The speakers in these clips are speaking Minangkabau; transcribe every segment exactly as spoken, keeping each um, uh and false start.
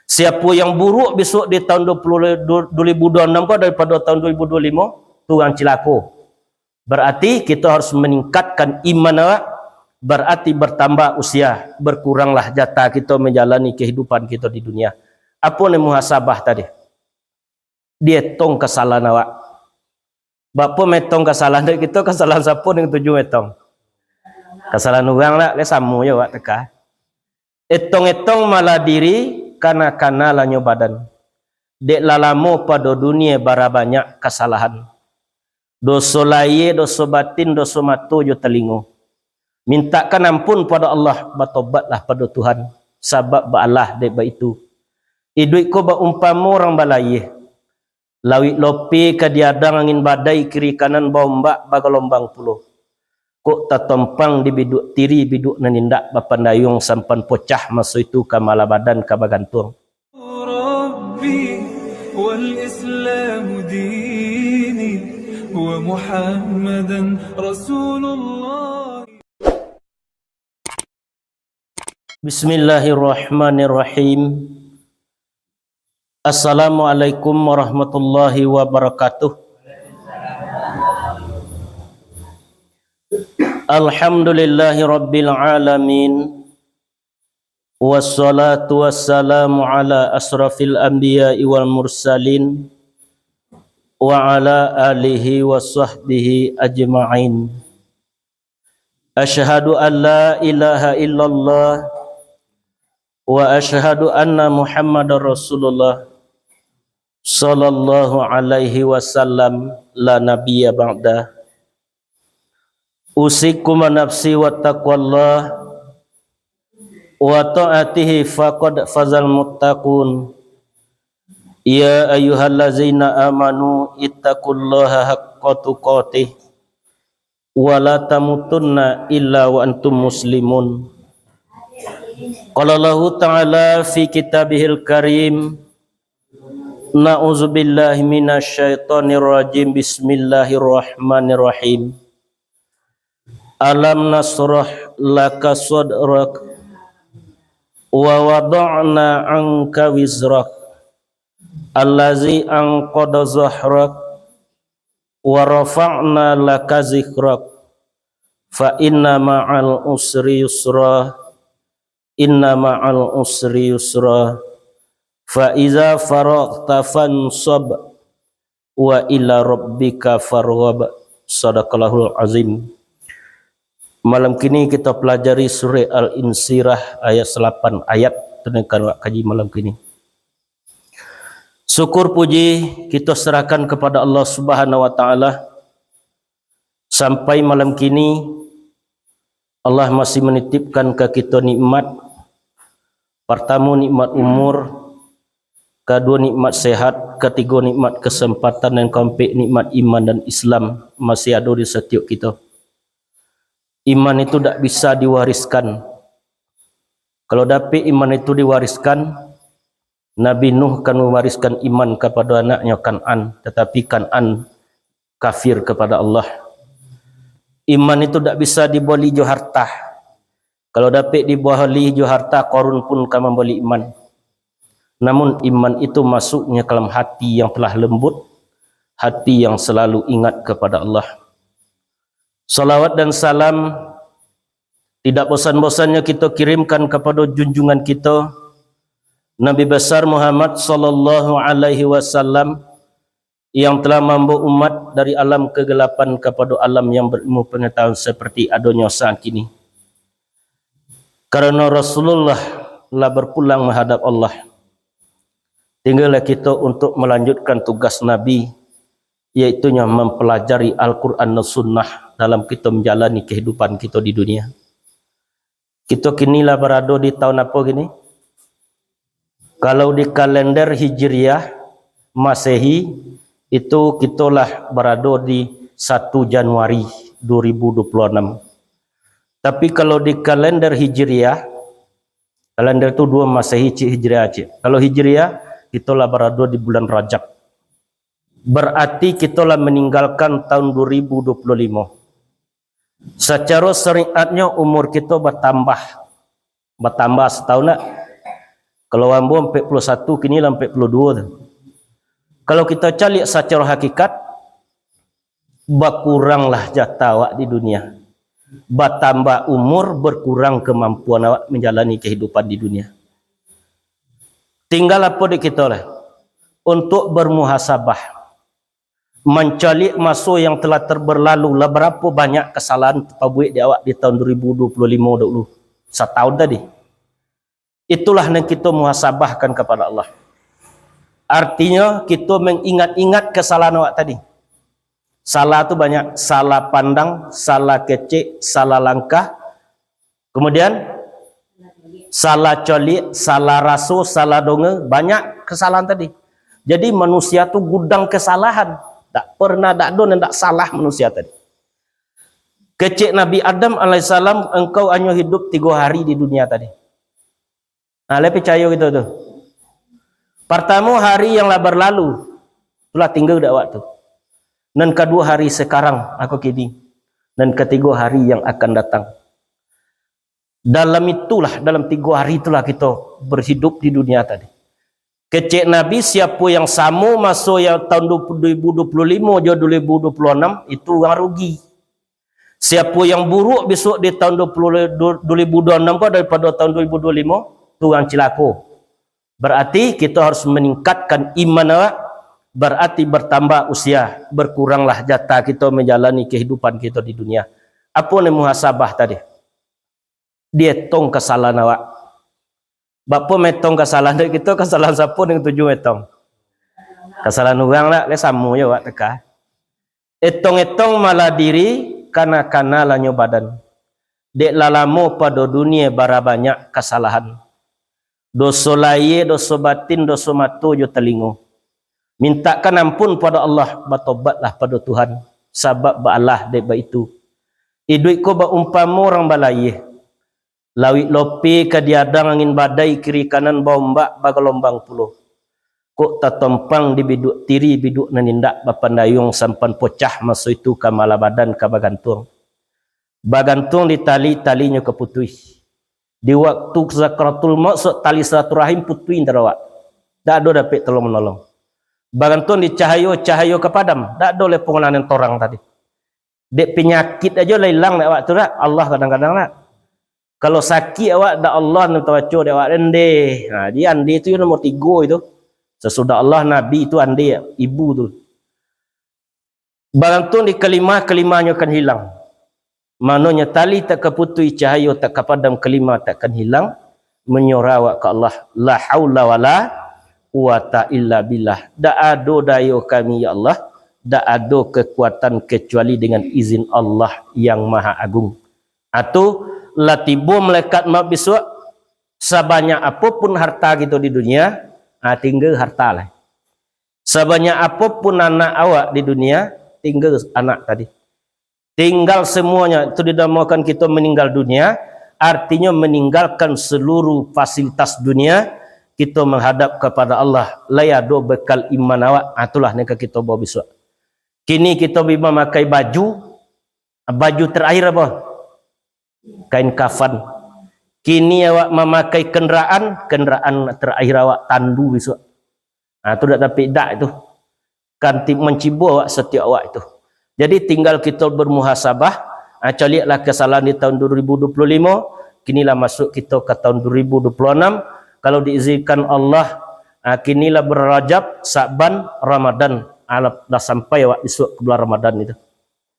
Siapo yang buruak bisuak di tahun dua puluh, dua ribu dua puluh enam ko daripado tahun dua ribu dua puluh limo, tu urang cilako. Bararti kito harus maningkatkan iman awak, bararti bartambah usia, barkuranglah jatah kito manjalani kahidupan kito di dunia. Apo nan muhasabah tadi? Dietong kasalahan awak. Baa maetong kasalahan dek kito, kasalahan sapo nan katuju maetong? Kasalahan urang lah, kan samo jo awak teka. Etong-etong malah diri, kana-kana lah nyo badan. Dek lah lamo pado dunia bara banyak kasalahan. Doso lahia, doso batin, doso mato jo talingo. Mintakkan ampun pado Allah, batobatlah pado Tuhan, sabab baalah dek baitu. Iduik ko baumpamo urang balayia. Lauik lope ka diadang angin badai, kiri kanan baombak bagalombang pulo. Kok tatompang di biduak tiri, biduak nan indak bapandayuang, sampan pocah maso itu ka malah badan ka bagantuang. ربي والإسلام ديني ومحمدا رسول الله. Bismillahirrahmanirrahim. Assalamualaikum warahmatullahi wabarakatuh. Alhamdulillahi rabbil alamin. Wassalatu wassalamu ala asrafil anbiya'i wal mursalin, wa ala alihi wa sahbihi ajma'in. Asyhadu an la ilaha illallah, wa asyhadu anna Muhammadar Rasulullah, sallallahu alaihi wasallam, la nabiyya ba'dah. Usikum wa nafsi wa taqwallah, wa ta'atihi faqad fazal muttaqun. Ya ayyuhallazina amanu ittaqullaha haqqa tuqatih, wa la tamutunna illa wa antum muslimun. Qala Allahu ta'ala fi kitabihil karim, na'udzubillahi minasyaitonirrajim, bismillahirrahmanirrahim. Alam nashrah laka sadrak, wa wada'na anka wizrak, allazi anqadha zahrak, wa rafa'na laka zikrak, fa inna ma'al usri yusra, inna ma'al usri yusra, fa iza faraghta fansab, wa ila rabbika farghab. Sadaqallahul azim. Malam kini kita pelajari surah Al-Insyirah ayat salapan ayat, tunaikan awak kaji malam kini. Syukur puji kita serahkan kepada Allah Subhanahu wa Ta'ala. Sampai malam kini, Allah masih menitipkan ka kito nikmat. Partamo, nikmat umur. Kaduo, nikmat sehat. Katigo, nikmat kesempatan. Dan kaampek, nikmat iman dan Islam masih ado di satiok kito. Iman itu dak bisa diwariskan. Kalau dapek iman itu diwariskan, Nabi Nuh kan mawariskan iman kapado anaknyo Kan'an, tatapi Kan'an kafir kapado Allah. Iman itu dak bisa dibali jo harta. Kalau dapek dibali jo harta, Qarun pun ka mambali iman. Namun, iman itu masuknya ka dalam hati yang telah lembut, hati yang selalu ingat kepada Allah. Salawat dan salam tidak bosan-bosannya kita kirimkan kepada junjungan kita, Nabi Besar Muhammad sallallahu alaihi wasallam, yang telah mambawa umat dari alam kegelapan kepada alam yang berilmu pengetahuan seperti adanya saat kini. Karena Rasulullah lah berpulang menghadap Allah, tinggallah kita untuk melanjutkan tugas Nabi, yaitunyo mempelajari Al-Quran dan Sunnah dalam kita menjalani kehidupan kita di dunia. Kita kini lah barado di tahun apo kini? Kalau di kalender Hijriah, Masehi, itu kita lah barado di satu Januari dua ribu dua puluh enam. Tapi kalau di kalender Hijriah, kalender tu duo, Masehi cik, Hijriah cik. Kalau Hijriah, kita lah barado di bulan Rajab. Berarti kita lah meninggalkan tahun dua ribu dua puluh lima. Sacaro syariatnyo umur kita bertambah. Bertambah setahun nak. Kalau ambo ampek puluah satu, kini lah ampek puluah duo tu. Kalau kito caliak sacaro hakikat, bakuranglah jatah awak di dunia. Batambah umur, berkurang kemampuan awak menjalani kehidupan di dunia. Tinggal apo di kito lah? Untuk bermuhasabah. Mancaliak maso yang telah ter-, berlalu, lah barapo banyak kesalahan tapabuek di awak di tahun dua ribu dua puluh limo dahulu. Satahun tadi. Itulah yang kito muhasabahkan kepada Allah. Artinya, kito mengingat-ingat kesalahan awak tadi. Salah tu banyak, salah pandang, salah kecek, salah langkah. Kemudian, salah caliak, salah raso, salah donga, banyak kesalahan tadi. Jadi, manusia tu gudang kesalahan. Tak pernah, tak ado nan tak salah manusia tadi. Kecek Nabi Adam alaihissalam, engkau hanyo hidup tigo hari di dunia tadi. Nah, lai picayo kito tu. Partamo hari yang lah berlalu, tu lah tingga dek awak tu. Nan kaduo hari sekarang, ako kini. Nan katigo hari yang akan datang. Dalam itulah, dalam tigo hari itulah kito berhidup di dunia tadi. Kecek Nabi, siapo yang samo maso yang tahun dua ribu dua puluh limo jo dua ribu dua puluh anam, itu urang rugi. Siapo yang buruak bisuak di tahun dua puluh, dua ribu dua puluh anam ko daripado tahun dua ribu dua puluh limo, tu urang cilako. Berarti kito harus meningkatkan iman awak, berarti bertambah usia, berkuranglah jatah kito menjalani kehidupan kito di dunia. Apo nan muhasabah tadi? Dietong kesalahan awak. Bak apo maetong kesalahan dek kito, kesalahan sapo nan katuju maetong? Kesalahan urang lah, kan samo jo awak teka. Etong-etong malah diri, kana-kana lah nyo badan. Dek lah lamo pado dunia bara banyak kesalahan. Doso lahia, doso batin, doso mato jo talingo. Mintakkan ampun pado Allah, batobatlah pado Tuhan, sabab baalah dek baitu. Iduik ko baumpamo urang balayia. Lawik lope ka diadang angin badai, kiri kanan baombak bagalombang pulo. Kok tatompang di biduak tiri, biduak nan indak bapandayuang, sampan pocah maso itu ka malah badan ka bagantuang. Bagantuang di tali, talinyo ka putuih. Di waktu sakaratul maut, sok tali silaturahim putuih antaro awak. Dak ado dapek tolong manolong. Bagantuang di cahayo, cahayo ka padam. Dak ado lai pangolahan nan torang tadi. Dek penyakit ajo lah ilang dek awak tu dak, Allah kadang-kadang dak. Kalau sakik awak, dak Allah nan tabaco dek awak, ande. Nah, di ande tu yo nomor tigo itu. Sasudah Allah, Nabi tu ande, ibu tu. Bagantuang di kalima, kalimanyo akan hilang. Manonyo tali tak ka putuih, cahayo tak ka padam, kalima tak akan hilang. Menyerah awak ka Allah. La haula wala quwata illa billah. Dak ado dayo kami, ya Allah. Dak ado kekuatan kecuali dengan izin Allah yang Maha Agung. Atu, lah tibo malaikat maut bisuak, sabanyak apo pun harta kito di dunia, ah, tingga harta lah. Sabanyak apo pun anak awak di dunia, tingga anak tadi. Tinggal semuanya, itu dinamakan kito meninggal dunia, artinyo meninggalkan seluruh fasilitas dunia, kito menghadap kepada Allah, lai ado bekal iman awak, ah, itulah nan ka kito bawa bisuak. Kini kito bi mamakai baju, baju terakhir apo? Kain kafan. Kini awak mamakai kendaraan, kendaraan terakhir awak tandu bisuak. Ah, tu dak tapi dak itu. Kanti mancibo awak satiok awak itu. Jadi tinggal kito bermuhasabah, ah, caliaklah kesalahan di tahun dua ribu dua puluh limo, kini lah masuk kito ka tahun dua ribu dua puluh anam. Kalau diizinkan Allah, ah, kini lah bulan Rajab, Sa'ban, Ramadan. Ah, lah, lah sampai awak bisuak ka bulan Ramadan itu.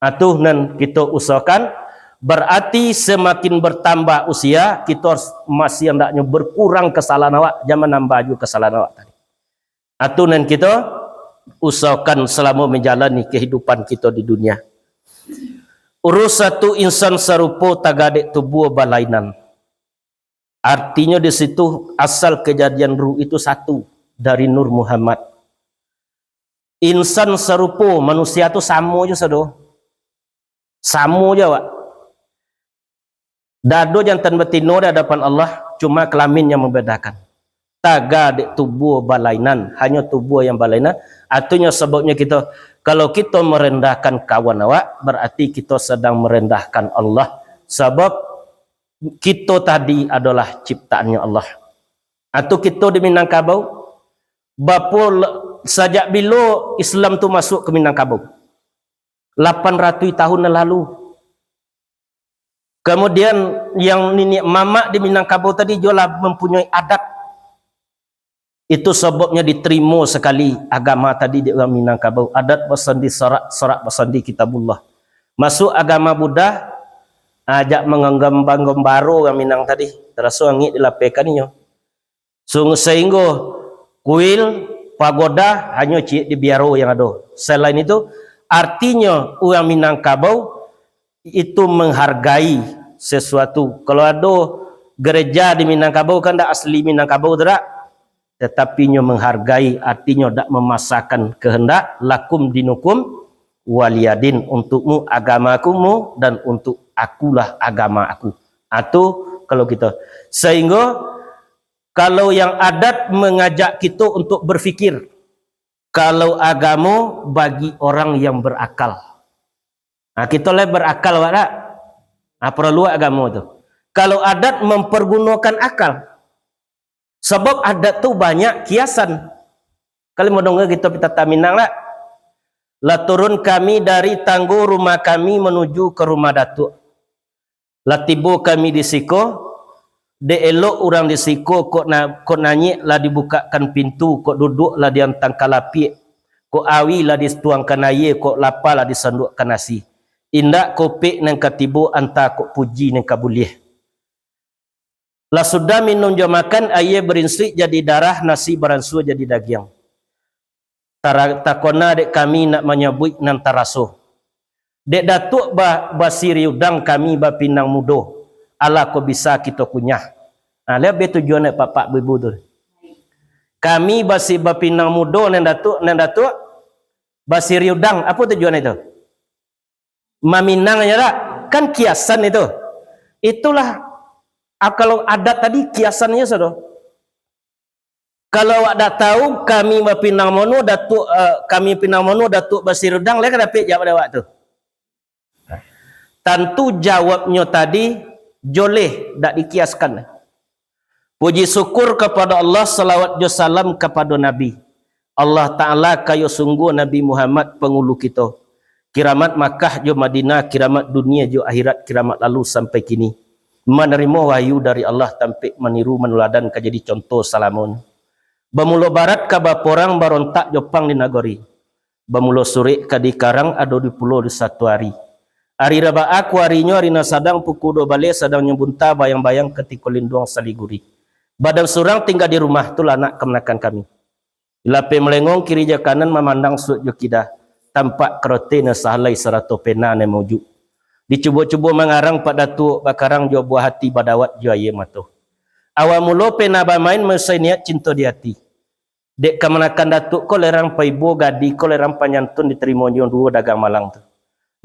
Ah, tu nan kito usahakan, berarti semakin bertambah usia, kito harus masih hendaknyo berkurang kesalahan awak, jan manambah juo kesalahan awak tadi. Ah, tu nan kito usahakan selama menjalani kehidupan kito di dunia. Ruh satu insan sarupo tagadek tubuah balainan. Artinyo di situ asal kejadian ruh itu satu dari Nur Muhammad. Insan sarupo, manusia tu samo jo sado. Samo jo awak. Dak ado jantan batino di hadapan Allah, cuma kelamin yang membedakan. Tagadek tubuah balainan, hanyo tubuah yang balainan. Artinyo sababnyo kito, kalau kito merendahkan kawan awak, berarti kito sedang merendahkan Allah. Sabab kito tadi adolah ciptaannyo Allah. Atau kito di Minangkabau, bapo le-, sajak bilo Islam tu masuk ke Minangkabau? Lapan ratuih tahun nan lalu. Kemudian, yang niniak mamak di Minangkabau tadi juo lah mempunyai adat. Itu sababnyo diterimo sakali agama tadi di urang Minangkabau. Adat basandi sarak, sarak basandi Kitabullah. Masuk agama Buddha, ajak manggambang-gambaro urang Minang tadi. Taraso angik dilapehkan inyo. Sung-, sahinggo kuil, pagoda hanyo ciek di biaro yang ado. Selain itu, artinyo urang Minangkabau itu menghargai sesuatu. Kalau ado gereja di Minangkabau, kan dak asli Minangkabau tu dak? Tetapi nyo menghargai, artinyo dak memaksakan kehendak, lakum dinukum waliyadin, untukmu agamakumu dan untuk akulah agama aku. Atau kalau kita, sehingga kalau yang adat mengajak kita untuk berfikir, kalau agamo bagi orang yang berakal. Nah, kita lah berakal, awak tak? Nah, perlu agamo tu. Kalau adat mempergunakan akal. Sebab adat tu banyak kiasan. Kalian mau dengar kita pitata Minang tak? Lah turun kami dari tanggo rumah kami menuju ke rumah Datuk. Lah tibo kami di siko, dek elok urang di siko, kok na-, kok nanyek lah dibukakkan pintu, kok duduak lah diantangkan lapiak, kok awi lah dituangkan aia, kok lapa lah disanduakkan nasi. Indak kopek nan ka tibo, antah kok puji nan ka buliah. Lah sudah minum jo makan, aia barinsuik jadi darah, nasi baransua jadi dagiang. Tara-, takona dek kami nak manyabuik nan taraso. Dek Datuak ba-, basiriudang kami bapinang mudo, alah ko bisa kito kunyah. Nah, liek be tujuan dek bapak ibu tu. Kami basi-, bapinang mudo nan Datuak, nan Datuak basiriudang. Apo tujuan itu? Maminang aja dak? Kan kiasan itu. Itulah, ah, kalau adat tadi kiasannya sudah. Kalau awak dak tahu, kami bapinang mano Datuak, eh, kami pinang mano Datuak basiriudang, lai ka dapek jawab dek awak tu. Tantu jawabnyo tadi joleh, dak dikiaskan. Puji syukur kapado Allah, salawat jo salam kapado Nabi. Allah Ta'ala kayo sungguah Nabi Muhammad pangulu kito. Kiramat Makkah jo Madinah, kiramat dunia jo akhirat, kiramat lalu sampai kini. Manarimo wahyu dari Allah tampek maniru manuladan ka jadi contoh salamonyo. Bamulo barat ka baporang, barontak jo pang di nagori. Bamulo surek ka dikarang, ado di pulo di satu ari. Ari Raba'a kuarinyo, ari nan sadang pukua duo baleh, sadang nyo bunta bayang-bayang katiko linduang saliguri. Badan surang tingga di rumah, tu lah nak kamanakan kami. Lapeh malengong kiri jo kanan, mamandang suok jo kida, tampak karoteh nan sahalai sarato pena nan maujuik. Dicubo-cubo mangarang Pak Datuak, bakarang jo buah hati, badawat jo aia mato. Awal mulo pena bamain, mausai niat cinto di hati. Dek kamanakan Datuak ko, lerang paibo gadi ko, lerang panyantun ditarimo jo duo dagang malang tu.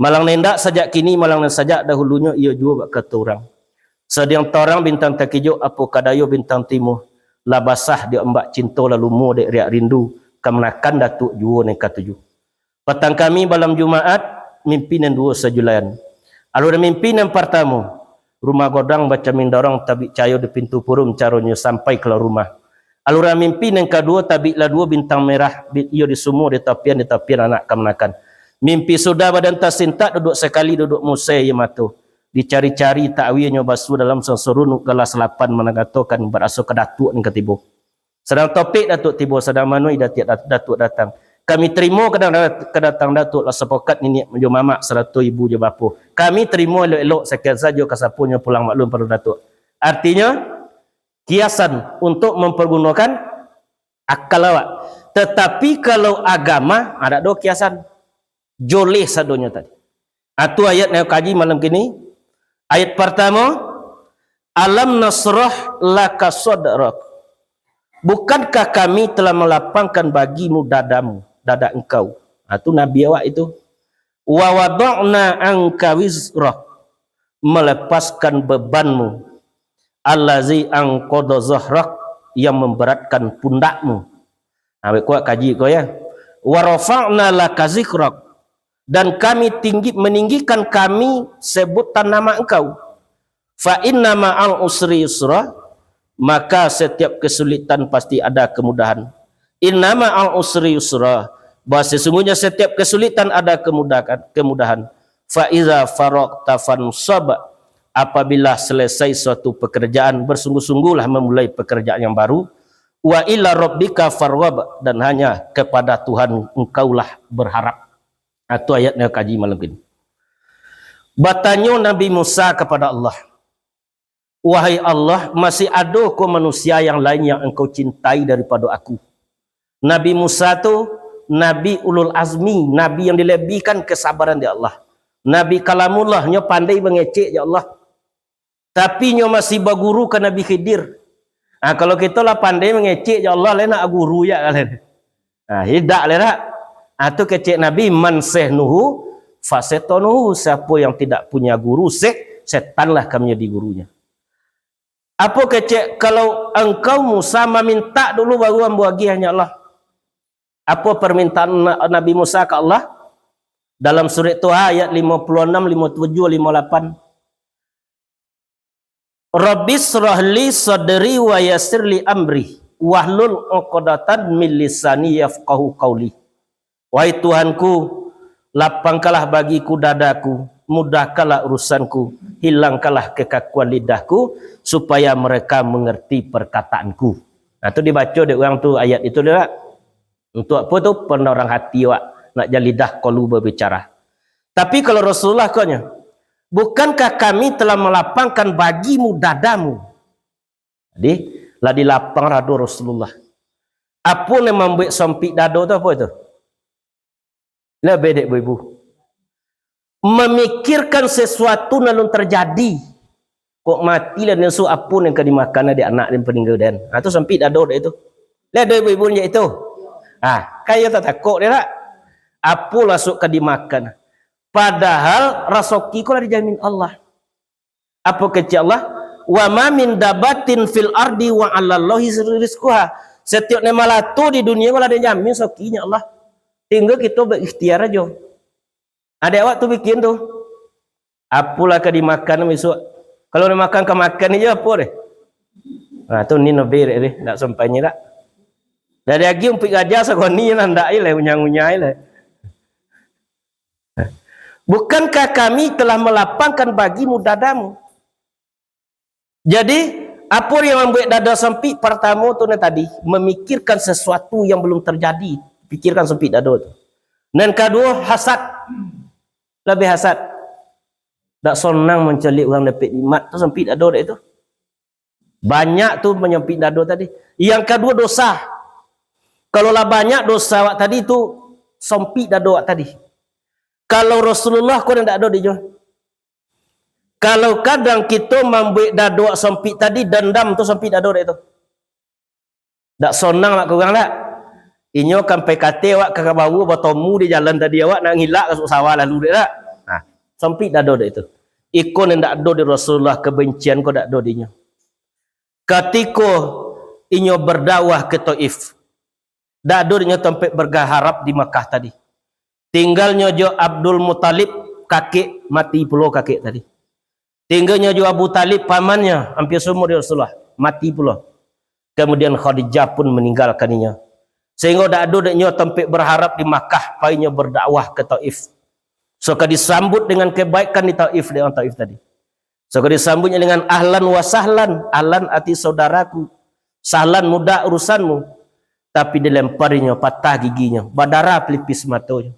Malang nan indak sajak kini, malang nan sajak dahulunyo, iyo juo bak kato urang. Sadiang tarang bintang takijok, apo ka dayo bintang timuah, lah basah dek ombak cinto, lah lumo dek riak rindu, kamanakan Datuak juo nan katuju. Patang kami malam Jumaat, mimpi nan duo sajulaian. Alun mimpi nan partamo, rumah godang bacamin dorong, tabik cayo di pintu purum, caronyo sampai ka dalam rumah. Alun mimpi nan kaduo, tabiklah duo bintang merah, bi-, iyo di sumua, di tapian, di tapian anak kamanakan. Mimpi sudah badan tasintak, duduak sakali, duduak mausai aia mato. Dicari-cari takwinyo, basuo dalam sasurunuk, galah salapan manangatokan, baraso ka Datuak nan katibo. Sadang topik Datuak tibo, sadang manuih Datiak Dat-, Datuak datang. Kami tarimo kada-, kadatang Datuak, lah sapakat niniak jo mamak sarato ibu jo bapo. Kami tarimo elok-elok, sakian sajo, ka sapo nyo pulang maklum pado Datuak. Artinyo, kiasan untuk mempergunakan akal awak. Tetapi kalau agama, dak ado kiasan. Joleh sadonyo tadi. Atu ayat nan kaji malam kini. Ayat partamo, "Alam nasyrah laka sadrak." Bukankah Kami telah melapangkan bagimu dadamu, dada engkau? Ha, tu Nabi awak itu. "Wa wada'na anka wizrak." Melepaskan bebanmu. "Allazi anqadha zahrak," yang memberatkan pundakmu. Ha, baik kuat kaji ko ya. "Wa rafa'na laka zikrak." Dan Kami tinggi, meninggikan Kami sebutan nama engkau. "Fa inna ma'al usri yusra," maka setiap kesulitan pasti ada kemudahan. Inna ma'al usri yusra, bahwa sesungguhnya setiap kesulitan ada kemudahan, kemudahan. Fa iza faraghta fansab, apabila selesai suatu pekerjaan, bersungguh-sungguhlah memulai pekerjaan yang baru. Wa ila rabbika farghab, dan hanya kepada Tuhan engkaulah berharap. Itu ayat nan kaji malam kini. Batanyo Nabi Musa kepada Allah, "Wahai Allah, masih ado ko manusia yang lain yang Engkau cintai daripado aku?" Nabi Musa tu Nabi ulul azmi, Nabi yang dilebihkan kesabaran di Allah. Nabi Kalamullah, nyo pandai mangecek jo Allah. Tapi nyo masih baguru ka Nabi Khidir. Ah, kalau kito lah pandai mangecek jo Allah, lai nak guru ya kalian. Ah, idak lai nak. Ah, tu kecek Nabi, "Man sehnuhu fasetonuhu." Siapa yang tidak punya guru, seh, setanlah ka manjadi gurunya. Apo kecek, "Kalau engkau Musa mamintak dulu, baru ambo agiah, ya Allah." Apo permintaan Na-, Nabi Musa ka Allah? Dalam surat Toha ayat lima puluh enam, lima tujuh, lima lapan. "Rabbi shrah li sadri wa yassir li amri, wahlul uqdatan min lisani yafqahu qauli." Wahai Tuhanku, lapangkanlah bagiku dadaku, mudahkanlah urusanku, hilangkanlah kekakuan lidahku, supaya mereka mengerti perkataanku. Nah, tu dibaco dek urang tu ayat itu, dak? Untuk apo tu? Pendorong hati awak, nak jan lidah kalu babicara. Tapi kalau Rasulullah konyo, "Bukankah kami telah melapangkan bagimu dadamu?" Jadi, lah dilapang dado Rasulullah. Apo nan mambuek sompik dado tu apo itu? Lebih dek ibu-ibu. Memikirkan sesuatu nan alun terjadi. Kok mati lah, nesu apo nan ka dimakan dek anak den paningga den. Ha, tu sompik dado dek itu. Lah ado ibu-ibu nan cak itu. Ha, kan iyo tatakok dek tak? Apo lah sok ka dimakan. Padahal rasoki ko lah dijamin Allah. Apo kecek Allah? "Wa ma min dabatin fil ardi wa 'alallahi rizquha." Setiap nan malato di dunia ko lah dijamin rasokinyo Allah. Tingga kito berikhtiar ajo. Adek awak tu bikin tu. Apolah ka dimakan bisuak? Kalau dimakan ka makan ajo apo deh? Nah, tu ni nabi dek deh, ndak sampai nyo dak. Dari agi umpik gajah sagoni lah ndak ai lah, unyang-unyang ai lah. "Bukankah kami telah melapangkan bagimu dadamu?" Jadi, apo yang mambuek dado sampik? Partamo tu nan tadi, mamikirkan sasuatu yang balum tarjadi, pikirkan sampik dado tu. Nan kaduo, hasad. Labiah hasad. Dak sonang mancaliak urang dapek nikmat tu, sampik dado dek tu. Banyak tu manyampik dado tadi. Yang kaduo, dosa. Kalau lah banyak dosa awak tadi tu, sampik dado awak tadi. Kalau Rasulullah ko nan dak ado dinyo. Kalau kadang kito mambuek dado awak sampik tadi, dandam tu sampik dado dek tu. Dak sonang awak ka urang dak? Inyo kan pai kate awak ka bawo batomu di jalan tadi, awak nak ngilak ka sawah lalu dek dak? Nah, sampik dado dek tu. Iko nan dak ado di Rasulullah, kebencian ko dak ado dinyo. Katiko inyo berdakwah ke Taif, dak ado dinyo tampek berharap di Makkah tadi. Tinggalnyo jo Abdul Muthalib, kakek, mati pulo kakek tadi. Tinggalnyo jo Abu Thalib, pamannyo, ampia saumur jo Rasulullah, mati pulo. Kemudian Khadijah pun maninggalkan inyo. Sehinggo dak ado dek nyo tampek berharap di Makkah, pai nyo berdakwah ke Taif. So ka disambut dengan kebaikan di Taif, dek urang Taif tadi. So ka disambutnyo dengan ahlan wa sahlan, ahlan arti saudaraku, sahlan mudah urusanmu. Tapi dilemparinyo, patah giginyo, badarah pelipis matonyo.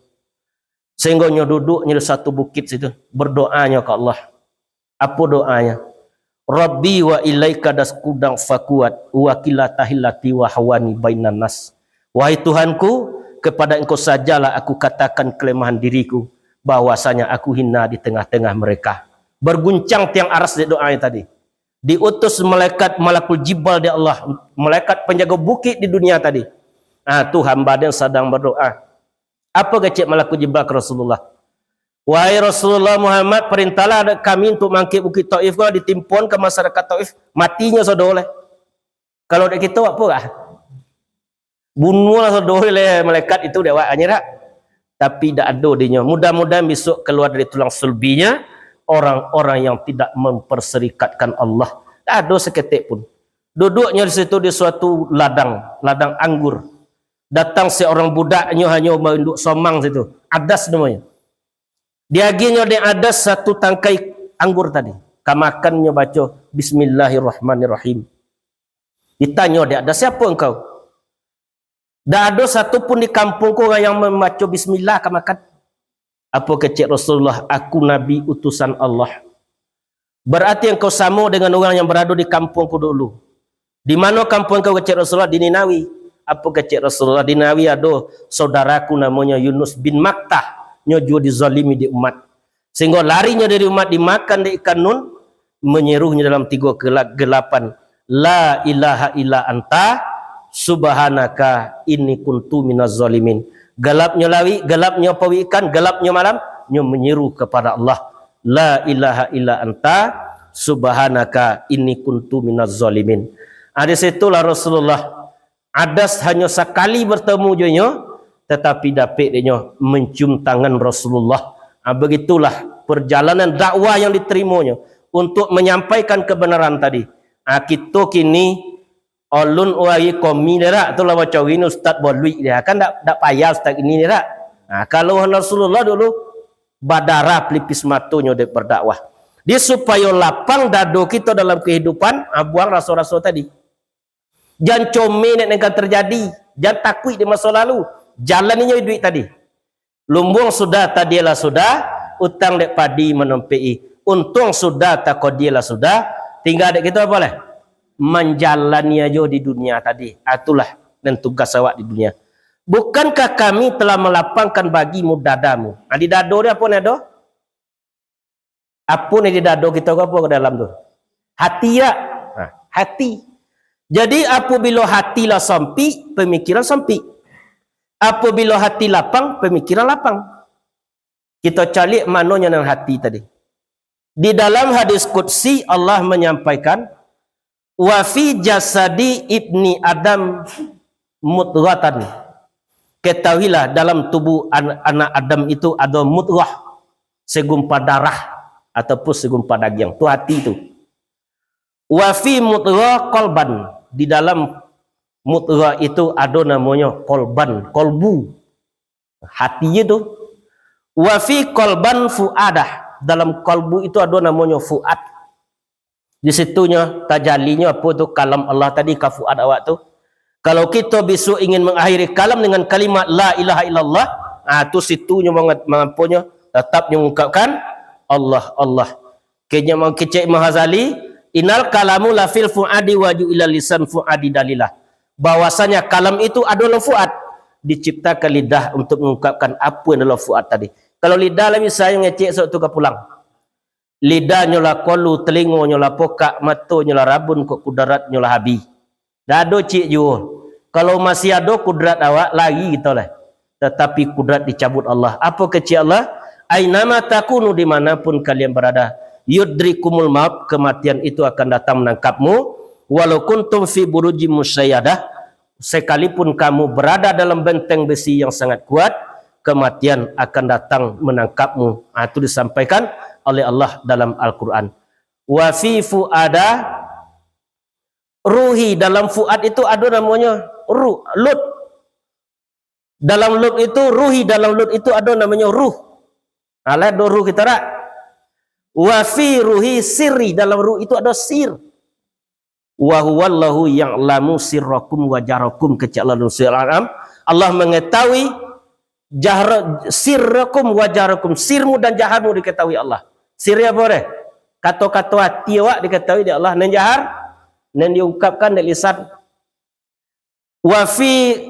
Sehinggo nyo duduknyo di satu bukit situ, berdoanyo ka Allah. Apo doanyo? "Rabbi wa ilaika asyku dha'fa quwwati wa qillata hilati wa hawani bainan nas." Wahai Tuhanku, kepada Engkau sajalah aku katakan kelemahan diriku, bahwasanya aku hina di tengah-tengah mereka. Berguncang tiang aras dek doanyo tadi. Diutus malaikat Malakul Jibal dek Allah, malaikat penjago bukit di dunia tadi. Ah, tu hamba den sadang berdoa. Apo kecek Malakul Jibal ka Rasulullah? "Wahai Rasulullah Muhammad, parintahlah dek kami untuk mangkek Bukik Taif ko, ditimpoan ka masyarakat Taif, matinyo sado lai." Kalau dek kito, apo kah? Bunuahlah sado lai malaikat itu dek awak, anyo dak? Tapi dak ado dinyo. Mudah-mudahan besok keluar dari tulang sulbinya orang-orang yang tidak memperserikatkan Allah. Dak ado saketek pun. Duduknyo di situ di suatu ladang, ladang anggur. Datang seorang budak, nyo hanyo bainduk somang situ. Adas namonyo. Diagiahnyo dek Adas satu tangkai anggur tadi. Ka makan nyo baco, "Bismillahirrahmanirrahim." Ditanyo dek Adas, "Siapo engkau?" "Dak ado satu pun di kampuang ko urang yang mambaco bismillah ka makan." Apo kecek Rasulullah, "Aku Nabi utusan Allah." "Berarti engkau samo dengan urang yang barado di kampuang ko dulu." "Di mano kampuang engkau?" kecek Rasulullah. "Di Ninawi." Apo kecek Rasulullah, "Di Ninawi ado saudaraku namonyo Yunus bin Matta, nyo juo dizalimi di umat. Sehingga larinyo dari umat dimakan dek ikan nun, manyeruhnyo dalam tigo kela-, galapan, 'La ilaha illa anta, subhanaka inni kuntu minaz zalimin.'" Galapnyo lauik, galapnyo paruik ikan, galapnyo malam, nyo manyeru kepada Allah, "La ilaha illa anta, subhanaka inni kuntu minaz zalimin." Ah, di situlah Rasulullah, Adas hanyo sakali bertemu jo inyo, tetapi dapek dek nyo mencium tangan Rasulullah. Ah, begitulah perjalanan dakwah yang diterimonyo untuk menyampaikan kebenaran tadi. Ah, kito kini, ulun wari komi derak tu lah bacori ni Ustaz Boluik dia. Kan dak, dak payah Ustaz ini derak. Ah, kalau Rasulullah dulu badarah pelipis matonyo dek berdakwah. Di supayo lapang dado kito dalam kehidupan, ah, buang raso-raso tadi. Jan comeh dek nan ka terjadi, jan takuik di maso lalu. Jalani nyo iduik tadi. Lumbuang sudah, tadialah sudah, utang dek padi manompek-i. Untuang sudah, takodialah sudah, tingga dek kito apo lai? Manjalani ajo di dunia tadi. Ah, itulah nan tugas awak di dunia. "Bukankah Kami telah melapangkan bagimu dadamu?" Ah, di dado ni apo nan ado? Apo nan di dado kito ko, apo ka dalam tu? Hati, ya? Nah, hati. Jadi, apabilo hati lah sampik, pamikiran sampik. Apabilo hati lapang, pamikiran lapang. Kito caliak manonyo nan hati tadi. Di dalam hadis qudsi, Allah manyampaikan, "Wa fi jasadi ibni Adam mudghatan." Ketahuilah, dalam tubuh an-, anak Adam itu ado mudghah, segumpal darah ataupun segumpal dagiang. Tu hati tu. "Wa fi mudghah qalban." Di dalam mudghah itu ado namonyo qalban, qalbu. Hati je tu. "Wa fi qalban fuadah." Dalam qalbu itu ado namonyo fuad. Di situnyo tajalinyo apo tu, kalam Allah tadi ka fuad awak tu. Kalau kito bisuak ingin mengakhiri kalam dengan kalimat la ilaha illallah, ah, tu situnyo mangat-, mangaponyo, tatapnyo mengungkapkan Allah, Allah. Kecek Imam Ghazali, "Innal kalamu lafil fuadi wa ju'ilal lisan fuadi dalilah." Bahwasanya kalam itu ado dalam fuad, diciptakan lidah untuk mengungkapkan apo yang dalam fuad tadi. Kalau lidah lah bisa yang ngecek sok tu ka pulang. Lidahnyo lah kolu, telingonyo lah pokak, matonyo lah rabun, kok kudaratnyo lah habih. Dak ado ciek juo. Kalau masih ado kudrat awak, lari kito lah. Tatapi kudrat dicabut Allah. Apo kecek Allah? "Ainama takunu," dimanapun kalian berada, "yudrikumul maut," kematian itu akan datang menangkapmu, "walau kuntum fi burujim musyayadah," sekalipun kamu berada dalam benteng besi yang sangat kuat, kematian akan datang menangkapmu. Ah, itu disampaikan oleh Allah dalam Al-Quran. "Wa fi fuada ruhi," dalam fuad itu ado namonyo ruh, lub. Dalam lub itu, ruhi, dalam lub itu ado namonyo ruh. Alah, ado ruh kito dak? "Wa fi ruhi sirri," dalam ruh itu ado sir. "Wa huwallahu ya'lamu sirrakum wa jahrakum," kecek Allah dalam surah Al-An'am. Allah mengetahui jahra-, sirrakum wa jahrakum, sirmu dan jaharmu diketahui Allah. Sir apo deh? Kato-kato hati awak diketahui dek Allah. Nan jahar, nan diungkapkan dek lisan. "Wa fi,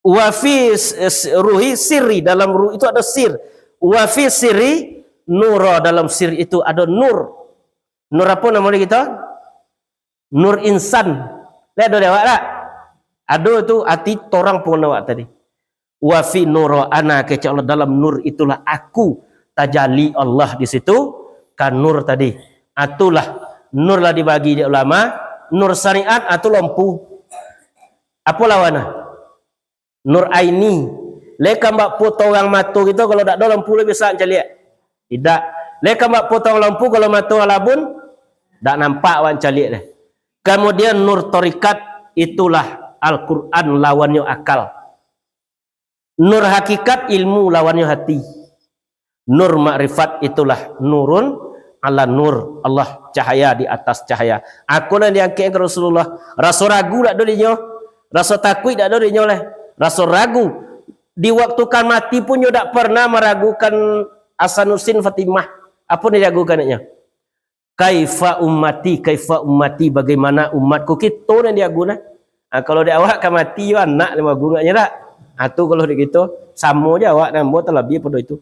wa fi s-, s-, ruhi sirri," dalam ruh itu ada sir. "Wa fi sirri nura," dalam sir itu ada nur. Nur apo namo kito? Nur insan. Lai ado di awak dak? Ado tu, ati torang pun awak tadi. "Wa fi nura ana," kecek Allah, "dalam nur itulah aku." Tajali Allah di situ, ka nur tadi. Itulah nur lah dibagi dek ulama, nur syariat atau lampu. Apo lawan? Nur aini. Lai kambak potong mato kito, kalau dak ado lampu lai bisa mancaliak? Idak. Lai kambak potong lampu, kalau mato alabun, dak nampak awak mancaliak deh. Kamudian nur tarikat, itulah Al-Quran lawannyo akal. Nur hakikat, ilmu lawannyo hati. Nur makrifat, itulah nurun ala nur, Allah cahaya di atas cahaya. Ako nan diangkek ka Rasulullah, raso ragu dak do dinyo? Raso takuik dak do dinyo leh? Raso ragu. Di waktu ka mati pun nyo dak pernah maragukan Hasanuddin Fatimah. Apo nan diragukan inyo? "Kaifa ummati, kaifa ummati, bagaimana umatku?" Kito nan diagu nah. Ha, kalau di awak ka mati, yo anak nan bagu ngaknyo dak? Ha, tu kalau di kito, samo je awak nan ambo talabiah pado itu.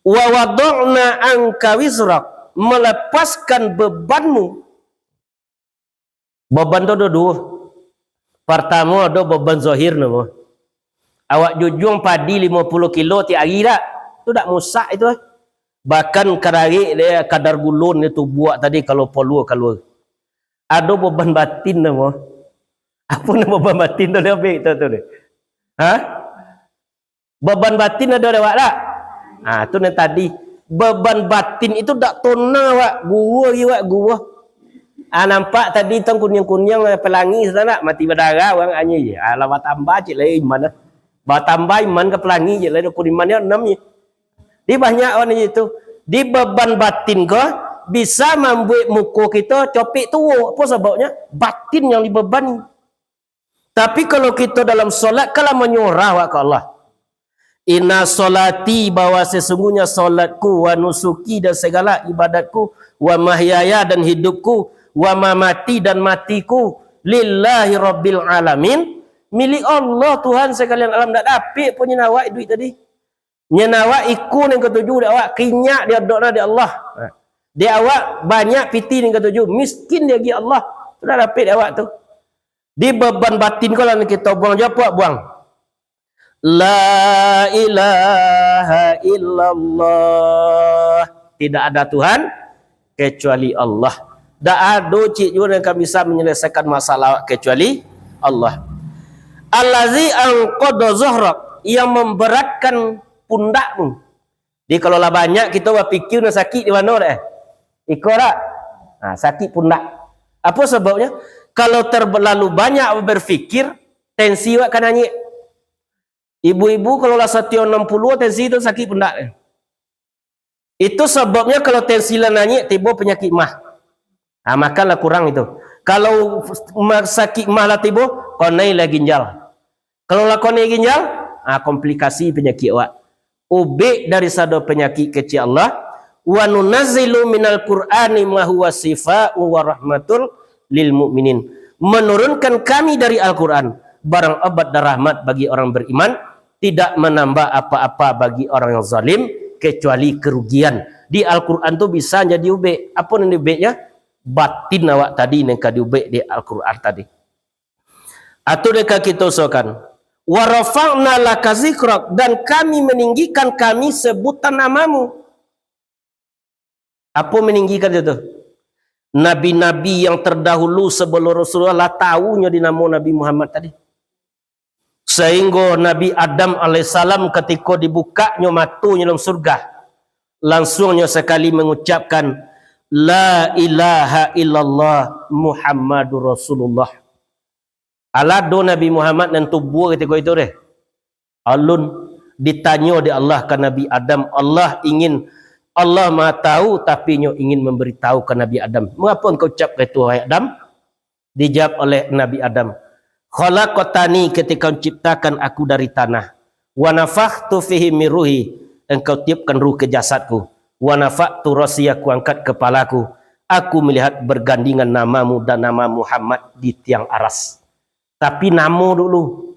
"Wa wada'na anka wizrak," melepaskan bebanmu. Beban tu ado duo. Partamo ado beban zahir namo. Awak jujuang padi limo puluah kilo tiap ari dak? Tu dak musak itu. Bahkan kararik dia kadar gulun dia tubuak tadi kalau porlu kalua. Ado beban batin namo. Apo namo beban batin tu dia ambil tu, tu dia? Ha? Beban batin ado dek awak dak? Ha, tu nan tadi. Beban batin itu dak tonang awak. Guo lagi awak, guo. Ha, nampak tadi tang kuniang-kuniang, eh, pelangi sanak, mati badarah urang anyo je. Ha, lah batambah cik lai iman lah. Batambah iman ka pelangi cik lai, rukun iman nyo anam je. Di banyak urang itu. Di beban batin ko bisa mambuek muko kito copek tuo. Apo sababnyo? Batin yang dibebani. Tapi kalau kito dalam solat, kan lah manyorah awak ka Allah. "Inna sholati," bahwa sesungguhnya solatku, "wa nusuki," dan segala ibadatku, "wa mahyaya," dan hidupku, "wa mamati," dan matiku, "lillahi rabbil alamin," milik Allah, Tuhan sekalian alam. Dak dapek punyo awak duit tadi. Nyan awak iko nan katuju dek awak, kinyak di adok dek Allah. Dek awak banyak piti nan katuju, miskin diagiah Allah. Sudah dapek dek awak tu. Di beban batin ko lah nan kito buang, jo apo buang? La ilaha illallah. Tidak ada Tuhan kecuali Allah. Dak ado cik juo nan ka bisa manyalasaikan masalah awak kecuali Allah. Allazi anqadha zahrak, yang memberatkan pundakmu. Jadi kalau lah banyak kito bapikir, nan sakik di mano dak? Iko dak? Ha, sakik pundak. Apo sababnyo? Kalau terlalu banyak berpikir, tensi awak ka naiak. Ibu-ibu kalau lah satio anam puluah, tensi tu sakik pundak. Itu sababnyo kalau tensi lah naiak, tibo panyakik mah. Ha, makan lah kurang itu. Kalau ma-, sakik mah lah tibo, konai lah ginjal. Kalau lah konai ginjal, ha, komplikasi panyakik awak. Ubek dari sado panyakik kecek Allah, "Wa nunazzilu minal Qur'ani ma huwa syifa'u wa rahmatul lil mu'minin." Menurunkan Kami dari Al-Quran, barang obat dan rahmat bagi orang beriman, tidak menambah apa-apa bagi orang yang zalim, kecuali kerugian. Di Al-Quran tu bisa jadi ubek. Apo nan diubeknyo? Batin awak tadi nan ka diubek di Al-Quran tadi. Atau deka kita usahakan. "Wa rafa'na laka zikrak," dan Kami meninggikan Kami sebutan namamu. Apo meninggikan itu? Nabi-nabi yang terdahulu sebelum Rasulullah lah tahu nyo di namo Nabi Muhammad tadi. Sehingga Nabi Adam alaihissalam ketika dibukaknyo matonyo dalam surga, langsungnyo sekali mengucapkan, "La ilaha illallah Muhammadur Rasulullah." Alah do Nabi Muhammad nan tubuah ketika itu deh. Alun ditanyo dek Allah ka Nabi Adam, Allah ingin, Allah Maha Tahu, tapi nyo ingin memberitahu ka Nabi Adam. "Mengapa engkau ucapkan itu, wahai Adam?" Dijawab oleh Nabi Adam, "Khalaqtani, ketika menciptakan aku dari tanah. Wa nafakhtu fihi min ruhi, engkau tiupkan ruh ke jasadku. Wa rafa'tu ra'si, aku angkat kepalaku. Aku melihat bergandingan namamu dan nama Muhammad di tiang aras." Tapi namo dulu.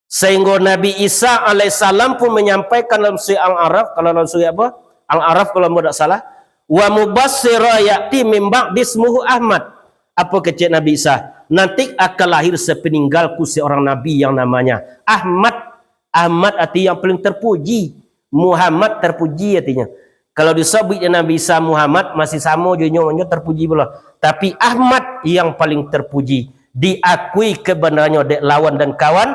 Sehingga Nabi Isa alaihissalam pun menyampaikan dalam surah Al-Araf, kalau dalam surah apa? Al-Araf kalau tidak salah. "Wa mubasyira ya'ti min ba'di ismuhu Ahmad." Apa kecek Nabi Isa? "Nanti akan lahir sepeninggalku seorang nabi yang namanya Ahmad." Ahmad arti yang paling terpuji. Muhammad terpuji artinya. Kalau disabuik dek Nabi Isa Muhammad, masih samo jo inyo, inyo terpuji pulo. Tapi Ahmad yang paling terpuji, diakui kebenarannyo dek lawan dan kawan,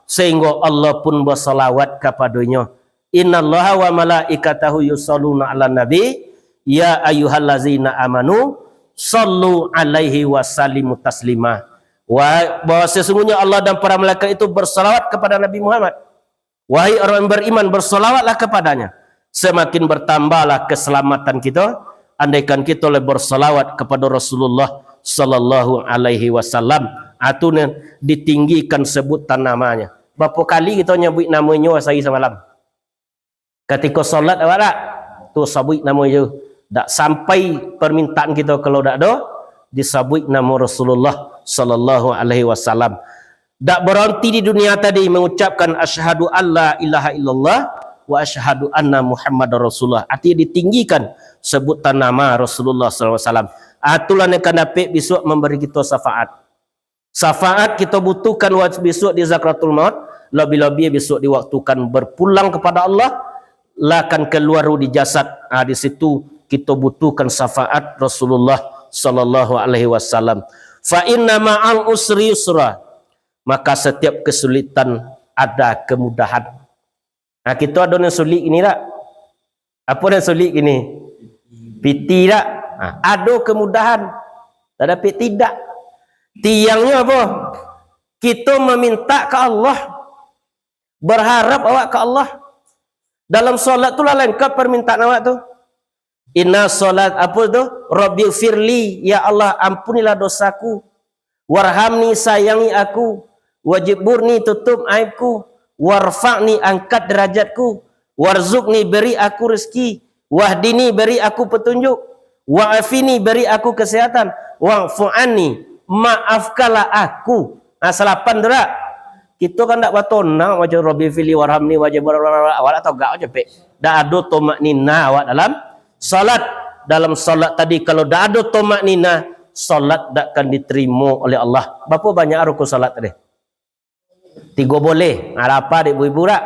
sehingga Allah pun bersalawat kapadonyo. "Innallaha wa malaikatahu yusalluna 'alan nabi, ya ayyuhallazina amanu "Sallu alaihi wa sallimu taslima." Wah, bahwa sesungguhnya Allah dan para malaikat itu bersalawat kepada Nabi Muhammad. Wahai orang yang beriman, bersalawatlah kepadanya. Semakin bertambahlah keselamatan kita, andaikan kita oleh bersalawat kepada Rasulullah sallallahu alaihi wasallam. Atau ditinggikan sebutan namanya. Berapa kali kita nyabuik namonyo sehari semalam? Katiko salat awak dak? Tu sabuik namo je. Dak sampai permintaan kito kalau dak do disabuik namo Rasulullah sallallahu alaihi wasallam. Dak berhenti di dunia tadi mengucapkan asyhadu alla ilaha illallah wa asyhadu anna Muhammadar Rasulullah. Artinya ditinggikan sebutan nama Rasulullah sallallahu alaihi wasallam. Itulah yang akan dapik besok memberi kita syafaat. Syafaat kita butuhkan wa-, besok di sakaratul maut, lebih-lebih besok di waktu kan berpulang kepada Allah, lah kan keluar ruh di jasad. Ah, di situ kita butuhkan syafaat Rasulullah sallallahu alaihi wasallam. "Fa inna ma'al usri yusra." Maka setiap kesulitan ada kemudahan. Nah, kita ada yang sulit ini tak? Apa nan sulik kini? Piti dak? Ha, ado kemudahan. Tadapi tidak. Tiangnyo apa? Kita meminta ka Allah. Berharap awak ka Allah. Dalam salat tu lah lengkap permintaan awak tu. Inna salat, apa tu? Rabbi firli, ya Allah, ampunilah dosaku. Warhamni, sayangi aku. Wajburni, tutup aibku. Warfa'ni, angkat derajatku. Warzukni, beri aku rezeki. Wahdini, beri aku petunjuk. Wa'afini, beri aku kesehatan. Wa'fu anni, maafkanlah aku. Nah, salapan tu dak? Kito kan dak batonang baco Rabbi fili warhamni wajib awak dak togak aja pek. Dak ado tomak nina awak dalam salat. Dalam salat tadi kalau dak ado tomak nina, salat dak akan diterimo oleh Allah. Berapa banyak rukun salat tadi? Tigo boleh. Ada apa dek ibu-ibu dak?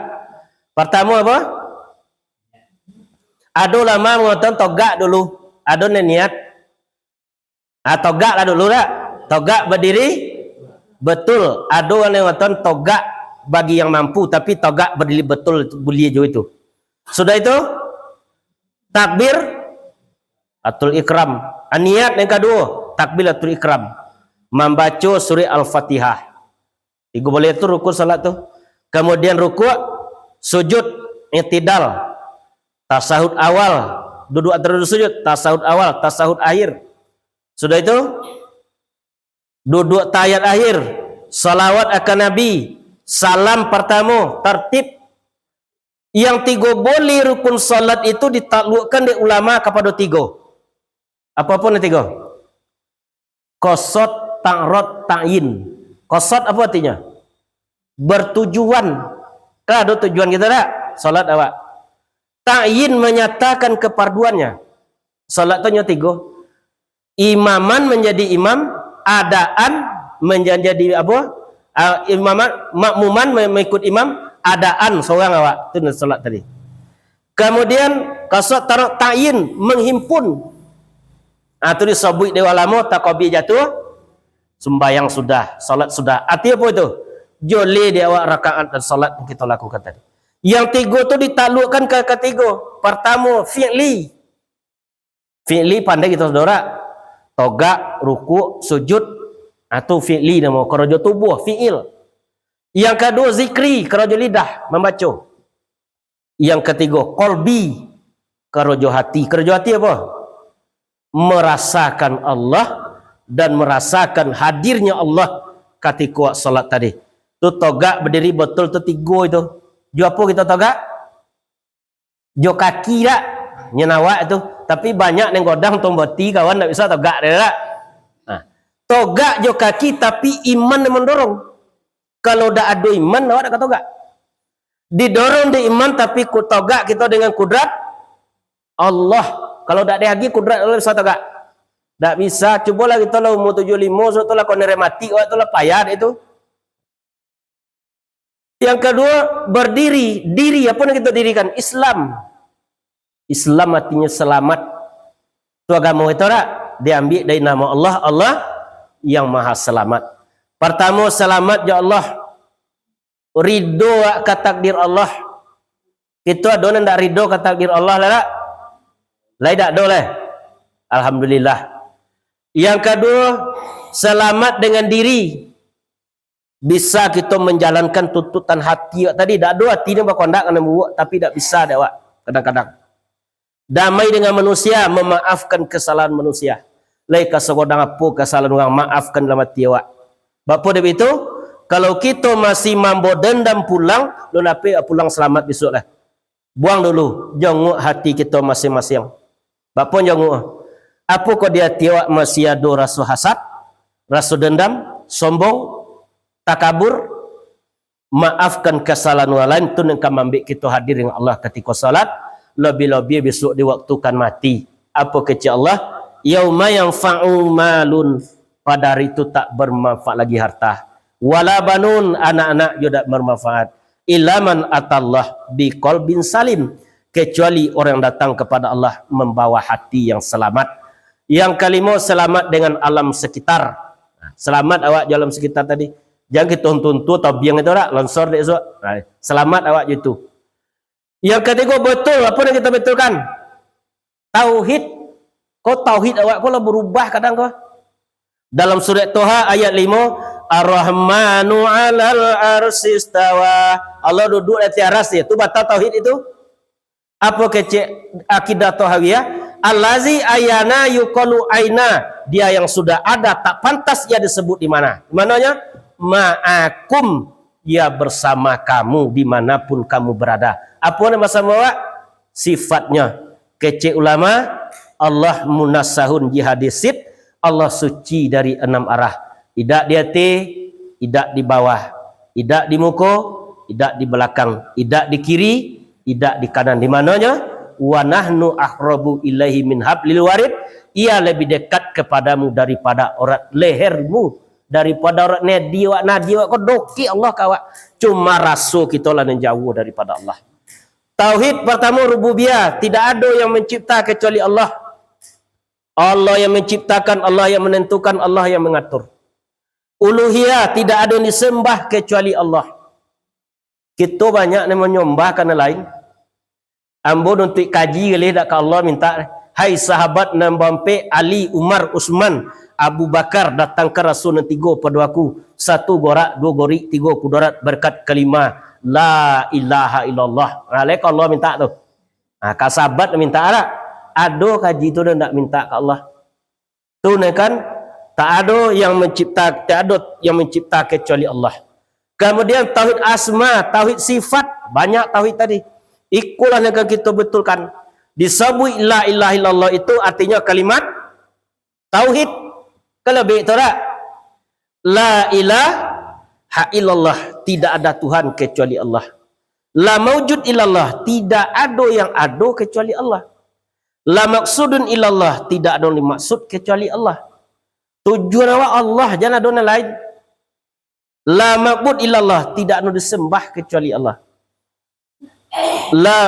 Pertama apa? Ado ulama mengatakan togak dulu. Ado nan niat. Ah, togak lah dulu dak? Togak berdiri betul. Ado urang yang mengatakan togak bagi yang mampu, tapi togak berdiri betul boleh jo itu. Sudah itu, takbir atul ikram. Ah, niat yang kedua, takbir atul ikram. Mambaco surah Al-Fatihah. Tigo boleh tu rukun salat tu. Kemudian rukuk, sujud, i'tidal, tasahud awal, duduk antara duduk sujud, tasahud awal, tasahud akhir. Sudah itu, duduk tahiyat akhir, salawat akan Nabi, salam pertama, tartib. Yang tigo boleh rukun salat itu ditaklukkan dek ulama kapado tigo. Apa-apa nan tigo? Qasad, ta'rad, ta'yin. Qasad apa artinya? Bertujuan. Kan ado tujuan kita dak? Salat awak. Ta'yin menyatakan keparduannya. Salat tu nyo tigo. Imaman menjadi imam, adaan menjadi apa? Ah, imaman, makmuman me-, mengikut imam, adaan seorang awak. Tu salat tadi. Kemudian qasad, ta'rad, ta'yin, menghimpun. Ah, tu disabuik dek ulama, takbir jatuh, sumbayang sudah, salat sudah. Arti apa itu? Joleh di awak rakaat dan salat yang kita lakukan tadi. Yang tigo tu ditaklukkan ka katigo. Pertama, fi'li. Fi'li pandai kita saudara. Togak, rukuk, sujud. Ah, tu fi'li namo, karajo tubuh, fi'il. Yang kedua, zikri, karajo lidah, mambaco. Yang ketiga, qalbi, karajo hati. Karajo hati apa? Merasakan Allah dan merasakan hadirnya Allah katiko salat tadi. Tu togak berdiri betul tu tigo itu. Jo apo kita togak? Jo kaki dak? Nyo nan awak tu. Tapi banyak nan godang tomboti kawan dak bisa togak dak? Nah, togak jo kaki tapi iman yang mendorong. Kalau dak ado iman, awak dak ka togak. Didorong di iman, tapi ku-, togak kito dengan kudrat Allah. Kalau dak diagi kudrat Allah bisa togak. Dak bisa, cubolah kito lah umur tujuh limo, sudah tu lah koni rematik, awak tu lah payah dek tu. Yang kedua, berdiri. Diri, apa yang kita dirikan? Islam. Islam artinya selamat. Tu agama kita dak? Diambil dari nama Allah, Allah yang Maha Selamat. Pertama, selamat ya Allah. Ridho ka takdir Allah. Kita ado nan dak ridho ka takdir Allah lah dak? Lai dak ado lah. Alhamdulillah. Yang kaduo, salamat dengan diri. Bisa kito manjalankan tuntutan hati awak tadi. Dak ado hati ni bakondak ka nan buruak, tapi dak bisa dek awak kadang-kadang. Damai dengan manusia, mamaafkan kasalahan manusia. Lai kasadonyo apo kasalahan urang, maafkan dalam hati awak. Baa dek itu, kalau kito masih mambawa dendam pulang, lun ape pulang salamat bisuak lah. Buang dulu, jonguak hati kito masing-masing. Baa jonguak? Apokoh di hati awak masih ado raso hasad, raso dendam, sombong, takabur? Maafkan kasalahan urang lain, tu nan ka mambek kito hadir dengan Allah katiko salat, labiah-labiah bisuak di waktu kan mati. Apo kecek Allah? "Yauma yanfa'u malun," pada hari tu tak bermanfaat lagi harta. "Wala banun," anak-anak juo dak bermanfaat. "Illa man atallah biqalbin salim," kecuali orang datang kepada Allah membawa hati yang selamat. Yang kalimo, selamat dengan alam sekitar. Selamat awak jo alam sekitar tadi. Jan kito untu-untu, tobiang itu dak, lonsor dek esok. Nah, selamat awak jo itu. Yang katigo, betul, apo nan kito betulkan? Tauhid. Ko tauhid awak ko lah berubah kadang ko. Dalam surat Toha ayat limo, "Ar-Rahmanu 'alal 'arsy istawa." Allah duduk di ateh aras, ya. Tu batal tauhid itu. Apo kecek akidah Tohawiyah? "Allazi ayana yuqalu aina." Dia yang sudah ada, tak pantas ia disebut di mana. Di mananya? "Ma'akum," ia bersama kamu dimanapun kamu berada. Apo nan basamo awak? Sifatnya. Kecek ulama, Allah munasahun jihadisit, Allah suci dari enam arah. Idak di ateh, idak di bawah, idak di muko, idak di balakang, idak di kiri, idak di kanan. Di mananya? "Wa nahnu aqrabu ilaihi min hablil warid." Ia lebih dekat kepadamu daripada urat lehermu, daripada urat nadi awak, nadi awak ko dokek Allah ka awak. Cuma raso kito lah nan jauah daripada Allah. Tauhid pertamo rububiyah, tidak ado yang mencipta kecuali Allah. Allah yang menciptakan, Allah yang menentukan, Allah yang mengatur. Uluhiyah, tidak ada yang disembah kecuali Allah. Kito banyak nan manyambah ka nan lain. Ambo nuntuik kaji galeh dak ka Allah minta, "Hai sahabat nan bampek, Ali, Umar, Usman, Abu Bakar, datangkan rasul nan tigo pado aku, satu gorak, duo gorik, tigo kudorat, berkat kalima la ilaha illallah." Ha, lai ka Allah minta tu. Ha, ka sahabat minta dak? Ado kaji tu dak minta ka Allah. Tu nah kan, tak ado yang mencipta, tak ado yang mencipta kecuali Allah. Kemudian tauhid asma, tauhid sifat, banyak tauhid tadi. Ikolah yang akan kita betulkan. Disabuik la ilaha illallah itu artinya kalimat tauhid. Kalau baik tu dak? La ilaha illallah, tidak ada Tuhan kecuali Allah. La maujud illallah, tidak ado yang ado kecuali Allah. La maksudun illallah, tidak ado yang dimaksud kecuali Allah. Tujuan awak Allah, jan ado nan lain. La ma'bud illallah, tidak ado disembah kecuali Allah. La,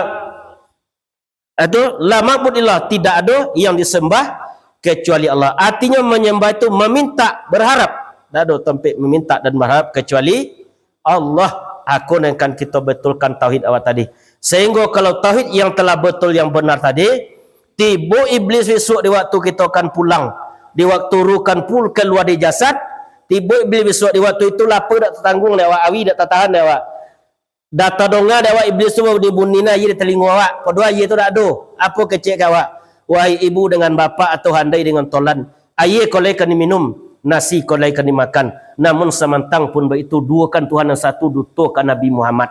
itu, la ma'bud illallah, tidak ado yang disembah kecuali Allah. Artinya menyembah itu meminta, berharap. Tidak ada tempat meminta dan berharap kecuali Allah. Ako nan kan kita betulkan tauhid awak tadi. Sehingga kalau tauhid yang telah betul, yang benar tadi, tibo iblis besok di waktu kita akan pulang, di waktu ruh kan pul keluar di jasad, tibo iblis besok di waktu itu, lapa dak tertanggung dek awak, awi dak tertahan dek awak. Dak tadonga dek awak iblis tu dibunyian aia di talingo awak, padahal aia tu dak ado. Apo kecek ka awak? Wahai ibu dengan bapak atau handai dengan tolan, aia ko lai kan diminum, nasi ko lai kan dimakan. Namun samantang pun baitu, duokan Tuhan nan satu, dutokan Nabi Muhammad.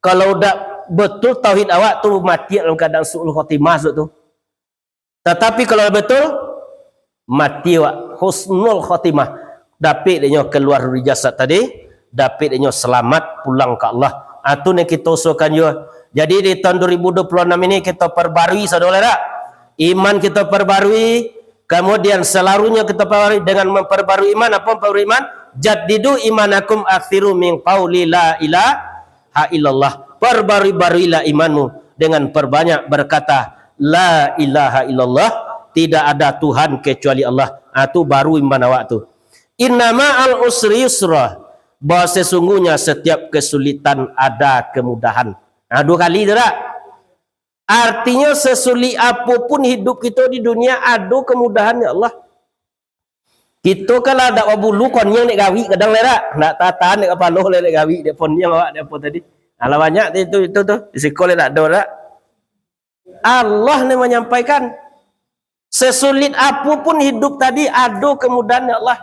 Kalau dak betul tauhid awak tu, mati dalam keadaan su'ul khotimah tu. Tatapi kalau betul, mati awak husnul khotimah. Dapik dek nyo keluar dari jasad tadi, dapik dek nyo selamat pulang ka Allah. Ah, tu nan kito usahakan juo. Jadi di tahun dua ribu dua puluh enam ini kito perbarui, saudara, dak? Iman kito perbarui, kemudian selarunyo kito perbarui dengan memperbarui iman. Apa memperbarui iman? "Jaddidu imanakum aksiru min qauli la ilaha illallah." Perbarui-baruilah imanmu dengan perbanyak berkata, "La ilaha illallah, tidak ada Tuhan kecuali Allah." Ah, tu baru iman awak tu. "Inna ma'al usri yusra," bahwa sesungguhnya setiap kesulitan ada kemudahan. Ah, dua kali tu dak? Artinya sesulit apo pun hidup kito di dunia, ado kemudahan, ya Allah. Kito kan lah dak babulu, koniang dek gawik kadang lai dak? Ndak tahan dek kapalo lai dek gawik, dek poniang awak, dek apo tadi. Alah banyak tu, itu, itu tu. Di siko lai dak ado dak? Allah nan manyampaikan. Sesulit apo pun hidup tadi, ado kemudahan dari Allah.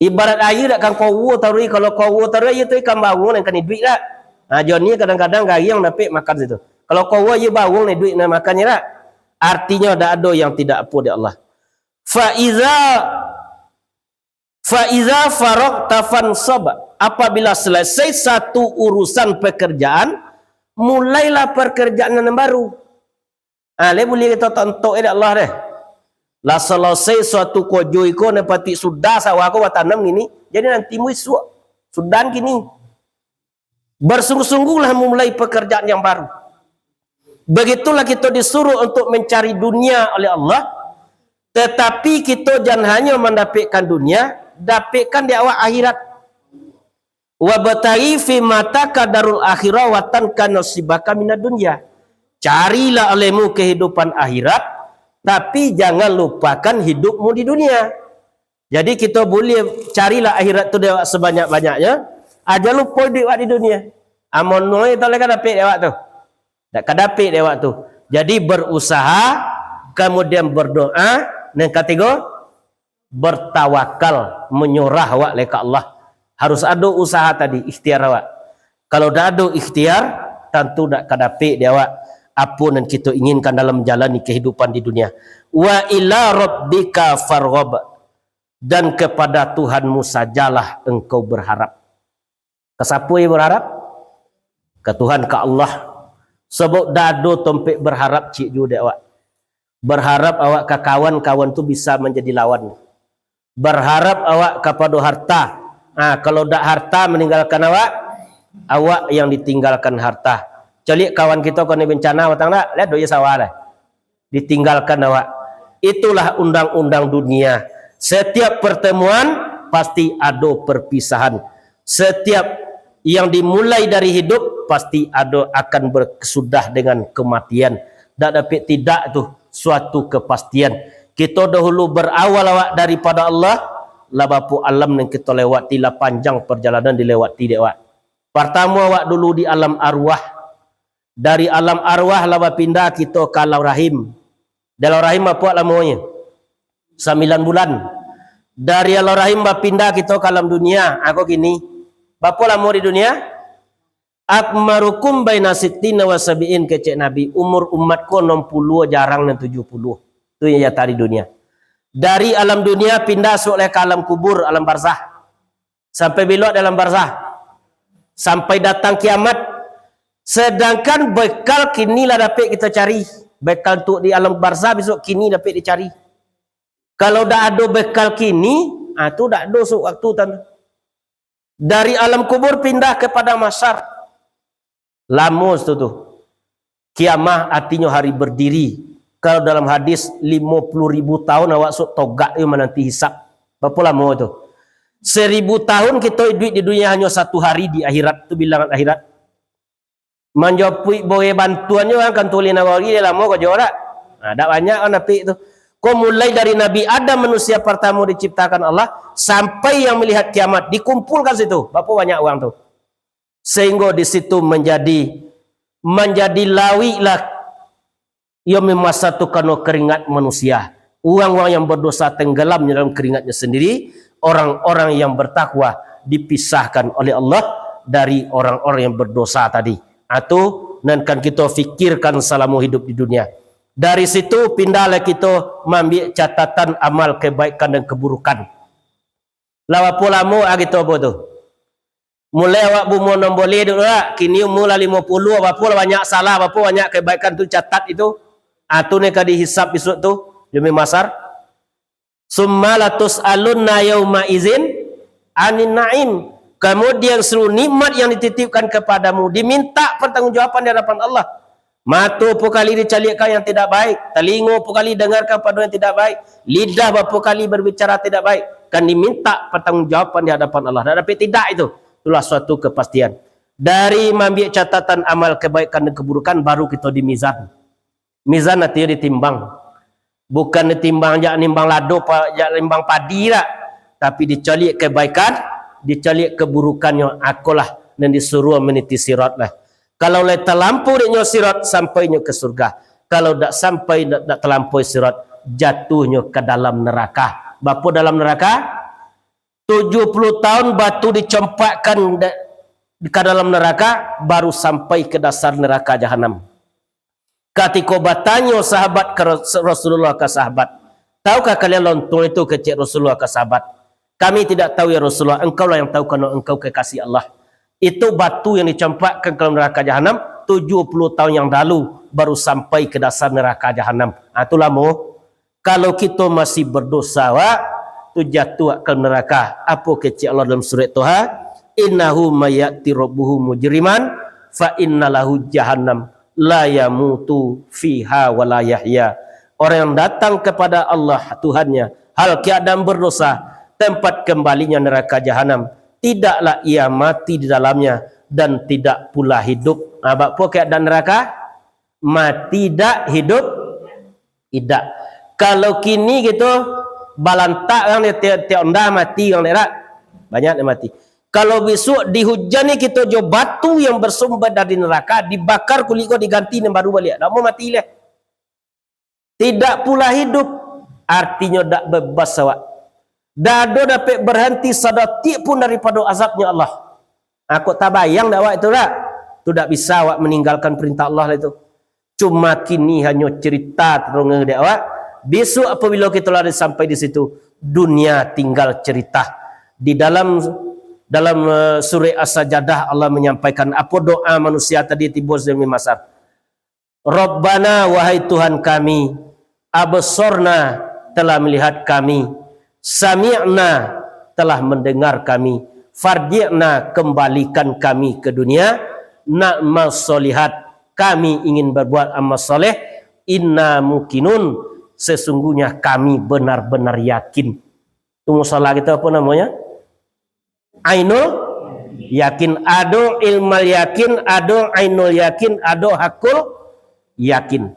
Ibarat aia dak kan karuah taruih, kalau karuah taruih aia tu ikan baruang nan kan iduik dak? Ha, jo ni kadang-kadang gariang dapek makan situ. Kalau karuah aia baruang nan iduik nan makannyo dak? Artinyo dak ado yang tidak apo dek Allah. Fa iza, fa iza faraghta fansab. Apabila selesai satu urusan pekerjaan, mulailah pekerjaan nan baru. Ah, lai buliah kito tontok dek Allah deh. Lah selesai suatu kojo iko, nan patuik sudah sawah ko batanam kini, jadi nanti mu isuak, sudah kini. Bersungguh-sungguhlah memulai pekerjaan yang baru. Begitulah kita disuruh untuk mencari dunia oleh Allah, tetapi kita jangan hanya mendapatkan dunia, dapatkan di awak akhirat. Wabtaghi fima ataka darul akhirah wa la tansa nasibaka minad dunya. Carilah olehmu kehidupan akhirat, tapi jangan lupakan hidupmu di dunia. Jadi, kita boleh carilah akhirat tu dek awak sebanyak-banyaknya, aja lupo duit awak di dunia. Amun nuai tu leka dapek dek awak tu. Dak ka dapek dek awak tu. Jadi, berusaha, kemudian berdoa, yang ketiga, bertawakal, menyerah awak lai ka Allah. Harus ado usaha tadi, ikhtiar awak. Kalau dak ado ikhtiar, tantu dak ka dapek dek awak apo nan kito inginkan dalam menjalani kehidupan di dunia. Wa ila rabbika farghab, dan kepada Tuhanmu sajalah engkau berharap. Ka sapo iyo berharap? Ka Tuhan, ka Allah. Sabab dak ado tompek berharap ciek juo dek awak. Berharap awak ka kawan, kawan tu bisa manjadi lawan. Berharap awak kapado harta. Ha, kalau dak harta maninggalkan awak, awak yang ditinggalkan harta. Caliak kawan kito kanai bencana patang dak? Lihat doh iyo sawah lah. Ditinggalkan awak. Itulah undang-undang dunia. Setiap pertemuan pasti ado perpisahan. Setiap yang dimulai dari hidup pasti ado akan bersudah dengan kematian. Dak dapek tidak tu suatu kepastian. Kito dahulu berawal awak daripado Allah, lah bapo alam nan kito lewati, lah panjang perjalanan dilewati dek awak. Partamo awak dulu di alam arwah. Dari alam arwah lah bapindah kito ka alam rahim. Di alam rahim bapo lamonyo? Sambilan bulan. Dari alam rahim bapindah kito ka alam dunia. Ako kini, bapo lamo di dunia? A'marukum baina sittina wa sab'in, kecek Nabi, umur umat ko anam puluah jarang nan tujuah puluah. Tu yang nyata di dunia. Dari alam dunia pindah suak lai ka alam kubur, alam barzah. Sampai bilo dalam barzah? Sampai datang kiamat. Sedangkan bekal kini lah dapek kita cari. Bekal untuk di alam barzah besok kini dapek dicari. Kalau dak ado bekal kini, ah, tu dak ado sok waktu tan. Dari alam kubur pindah ke padang mahsyar. Lamo situ tu. Kiamah artinyo hari berdiri. Kalau dalam hadis, limo puluah ribu tahun awak sok togak yo mananti hisab. Bapo lamo tu? Seribu tahun kito iduik di dunia, hanyo satu hari di akhirat. Tu bilangan akhirat. Manjapuik boreh bantuannyo kan, kan tulih nagori, lamo ko jo dak? Nah, dak banyak kan dapek tu. Ko mulai dari Nabi Adam, manusia partamo diciptakan Allah, sampai yang melihat kiamat, dikumpulkan situ. Bapo banyak urang tu? Sehingga di situ manjadi, manjadi lawiklah, iyo mimasa tu karano keringat manusia. Urang-urang yang berdosa tenggelam dalam keringatnya sendiri, orang-orang yang bertakwa dipisahkan oleh Allah dari orang-orang yang berdosa tadi. Atau nan kan kita fikirkan salamo hidup di dunia. Dari situ pindahlah kita maambiak catatan amal kebaikan dan keburukan. Lah bapo lamo ah kito apo tu? Mulai awak baumua anam baleh dulu lah, kini umua lah limo puluah, bapo lah banyak salah, bapo banyak kebaikan tu catat itu. Ah, tu ni ka dihisab bisuak tu, di Yaumil Mahsyar. Summa latus'alunna yauma izin anin na'im. Kemudian seluruh nikmat yang dititipkan kepadamu diminta pertanggungjawaban di hadapan Allah. Mato bapo kali dicaliakkan yang tidak baik, talingo bapo kali dengarkan pado yang tidak baik, lidah bapo kali berbicara tidak baik, kan diminta pertanggungjawaban di hadapan Allah. Dak dapek tidak itu. Itulah suatu kepastian. Dari maambiak catatan amal kebaikan dan keburukan, baru kito di mizan. Mizan artinyo ditimbang. Bukan ditimbang jak nimbang lado, pa-, jak nimbang padi dak, tapi dicaliak kebaikan, dicaliak keburukannyo, akolah nan disuruah meniti sirat lah. Kalau lai talampau dek nyo sirat, sampai nyo ke surga. Kalau dak sampai, dak, dak talampau sirat, jatuhnyo ke dalam neraka. Bapo dalam neraka? Tujuh puluh tahun batu dicampakkan da-, ka dalam neraka, baru sampai ke dasar neraka jahanam. Katiko batanyo sahabat ka Ras-, Rasulullah ka sahabat, "Tahukah kalian lontong itu?" kecek Rasulullah ka sahabat. "Kami tidak tahu, ya Rasulullah, engkaulah yang tahu, karena engkau kekasih Allah." Itu batu yang dicampakkan ke dalam neraka jahanam tujuh puluh tahun yang lalu, baru sampai ke dasar neraka jahanam. Ah, tu lamo. Kalau kito masih berdosa, wak, tu jatuah ka neraka. Apo kecek Allah dalam surat Toha? "Innahu mayati rabbuhu mujriman, fa inna lahu jahannam, la yamutu fiha wa la yahya." Orang yang datang kepada Allah, Tuhannya, hal keadaan berdosa, tempat kembalinya neraka jahanam. Tidaklah ia mati di dalamnya, dan tidak pula hidup. Ah, bak apo keadaan neraka? Mati dak, hidup idak. Kalau kini gitu, balantak urang di tiok, tiok onda mati urang dek dak? Banyak nan mati. Kalau bisuak dihujani kito jo batu yang bersumber dari neraka, dibakar kulik ko, diganti nan baru baliak, dak mau mati leh. Tidak pula hidup, artinyo dak bebas awak. Dak ado dapek berhenti sadetik pun daripado azabnyo Allah. Ako tabayang dak awak itu dak? Tu dak bisa awak meninggalkan perintah Allah lah itu. Cuma kini hanyo cerita tadonga dek awak. Bisuak apabilo kito lah sampai di situ, dunia tinggal cerita. Di dalam, dalam, eh, surah As-Sajadah, Allah menyampaikan apo doa manusia tadi tibo di Masar. "Rabbana, wahai Tuhan kami, absorna, telah melihat kami, sami'na, telah mendengar kami, farji'na, kembalikan kami ke dunia, na'mal sholihat, kami ingin berbuat amal soleh, inna muqinun, sesungguhnya kami benar-benar yakin." Tu musala kito apo namonyo? Ainul yakin. Ado ilmal yakin, ado ainul yakin, ado hakul yakin.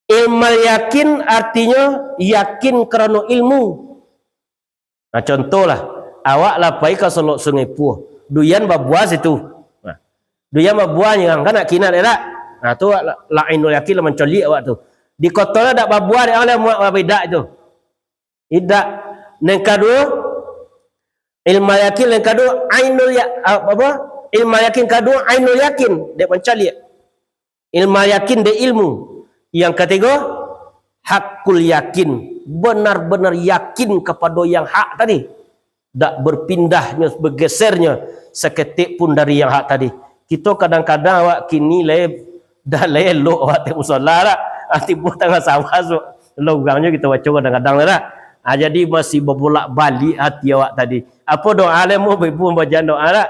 Ilmal yakin artinyo yakin karano ilmu. Nah, contohlah, awak lah pai ka Solok Sungai Puah. Duyan babuah situ. Nah, duyan babuah nyerang, kan nak kini dek dak? Nah, tu lah, lah ainul yakin lah mancaliak awak tu. Di koto lah dak babuah dek awak lah muak babedak tu. Idak. Nan kaduo, ilmu yakin, nan kaduo, ainul ya-, apa, apa? Ilmu yakin kaduo, ainul yakin, dek mancaliak. Ilmu yakin dek ilmu. Yang katigo, hakul yakin, benar-benar yakin kapado yang hak tadi. Dak berpindahnyo, bergesernyo saketek pun dari yang hak tadi. Kito kadang-kadang awak kini lai, dah lai elok awak tengok musala dak? Ati buah tangah sawah su-, logangnyo kito baco kadang-kadang dak? Ah, jadi masih babolak-balik hati awak tadi. Apo doa lai mo ibu bacaan doa dak?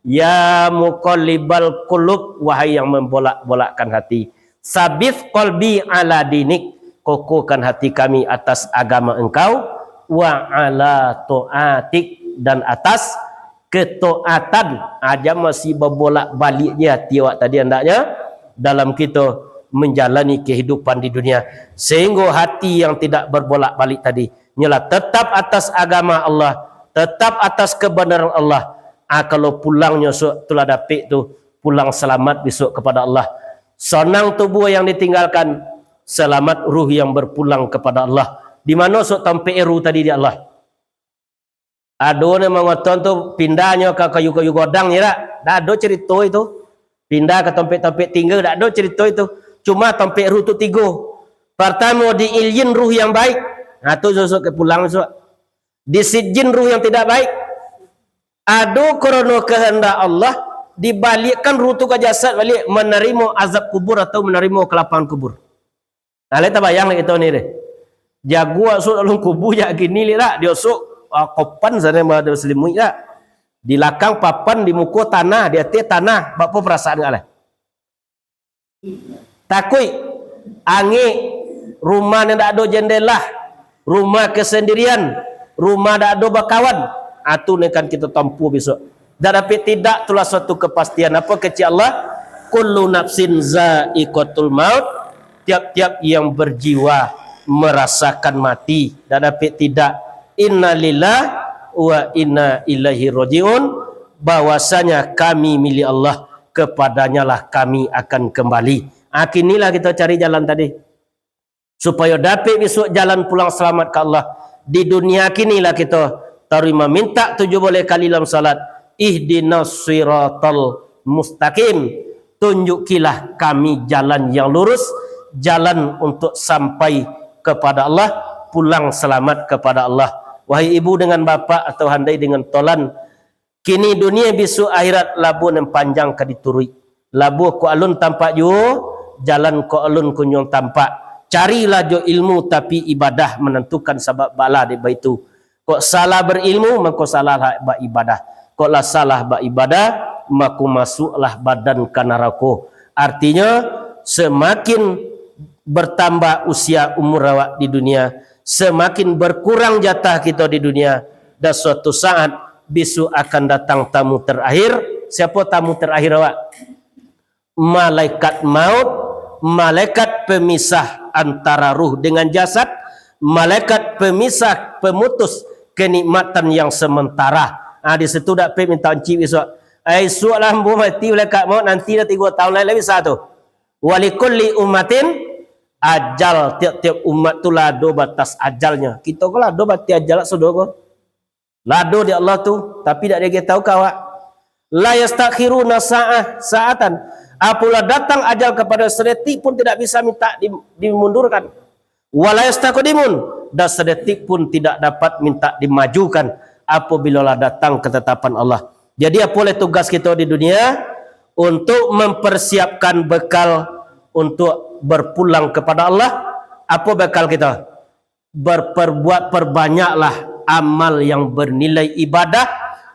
"Ya muqallibal qulub, wahai yang membolak-bolakkan hati, sabit qalbi ala dinik, kokohkan hati kami atas agama Engkau, wa ala taatik, dan atas ketaatan." Aja masih babolak-balik je hati awak tadi, andaknya dalam kito menjalani kehidupan di dunia, sehingga hati yang tidak berbolak-balik tadi, nyolah tetap atas agama Allah, tetap atas kebenaran Allah. Ah, kalau pulangnyo su-, tu lah dapek tu, pulang selamat besok kepada Allah. Sonang tubuh yang ditinggalkan, selamat ruh yang berpulang kepada Allah. Di mano sok tampek ruh tadi di Allah? Ado nan mangoton tu pindahnyo ka kayu-kayu godang je dak? Dak ado cerito itu. Pindah ka tampek-tampek tingga, dak ado cerito itu. Cuma tampek ruh tu tigo. Partamo di illiyin ruh yang baik. Nah, tu sosok ke pulang sosok. Di sijjin ruh yang tidak baik. Ado karano kehendak Allah, dibalikkan ruh tu ka jasad balik, manarimo azab kubur atau manarimo kelapangan kubur. Nah, lai tabayang lai kito ni deh. Jago asuak dalam kubu jak kini lai dak? Diosok, ah, kopan sana mah ado selimuik dak? Di lakang papan, di muko tanah, di ateh tanah, bak apo perasaan awak lai? Takuik, angek, rumah nan dak ado jendela, rumah kesendirian, rumah dak ado bakawan, atu nan kan kito tampuah besok. Dak dapek tidak, tulah suatu kepastian. Apo kecek Allah? "Kullu nafsin za'iqatul maut." Tiap-tiap yang berjiwa merasakan mati, dak dapek tidak. Innalillah wa inna ilaihi rajiun, bahwasanya kami milik Allah, kepadanyalah kami akan kembali. Ah, kinilah kita cari jalan tadi. Supayo dapek bisuak jalan pulang salamat ka Allah. Di dunia kinilah kita taruih mamintak tujuah baleh kali dalam salat, "Ihdinas siratal mustaqim." Tunjukilah kami jalan yang lurus, jalan untuk sampai kepada Allah, pulang salamat kepada Allah. Wahai ibu dengan bapak atau handai dengan tolan, kini dunia, bisuak akhirat, labuah nan panjang ka dituruik. Labuah kok alun tampak juo, jalan kok alun kunjuang tampak. Carilah jo ilmu, tapi ibadah manantukan sabab bala dek baitu. Kok salah berilmu, mako salahlah baibadah. Kok lah salah baibadah, mako masuaklah badan ka narako. Artinyo, samakin bertambah usia umur awak di dunia, samakin berkurang jatah kito di dunia, dan suatu saat bisuak akan datang tamu terakhir. Siapo tamu terakhir awak? Malaikat maut, malaikat pemisah antara ruh dengan jasad, malaikat pemisah, pemutus kenikmatan yang sementara. Ah, di situ dak pe minta uncik bisuak. Ai, isuak lah ambo mati, malaikat maut, nanti dah tigo tahun lai, lah bisa tu. Walikulli ummatin ajal, tiap-tiap umat tu lah ado batas ajalnyo. Kito ko lah ado batas ajal sudah ko. Lah ado di Allah tu, tapi dak diagiah tahu ka awak. La yastakhiruna sa'ah, sa'atan. Apabila datang ajal kepada sadetik pun tidak bisa minta di-, dimundurkan. Wa la yastaqdimun, dan sadetik pun tidak dapat minta dimajukan apabila lah datang ketetapan Allah. Jadi, apo lai tugas kito di dunia? Untuk mempersiapkan bekal untuk berpulang kepada Allah. Apo bekal kito? Berperbuat, perbanyaklah amal yang bernilai ibadah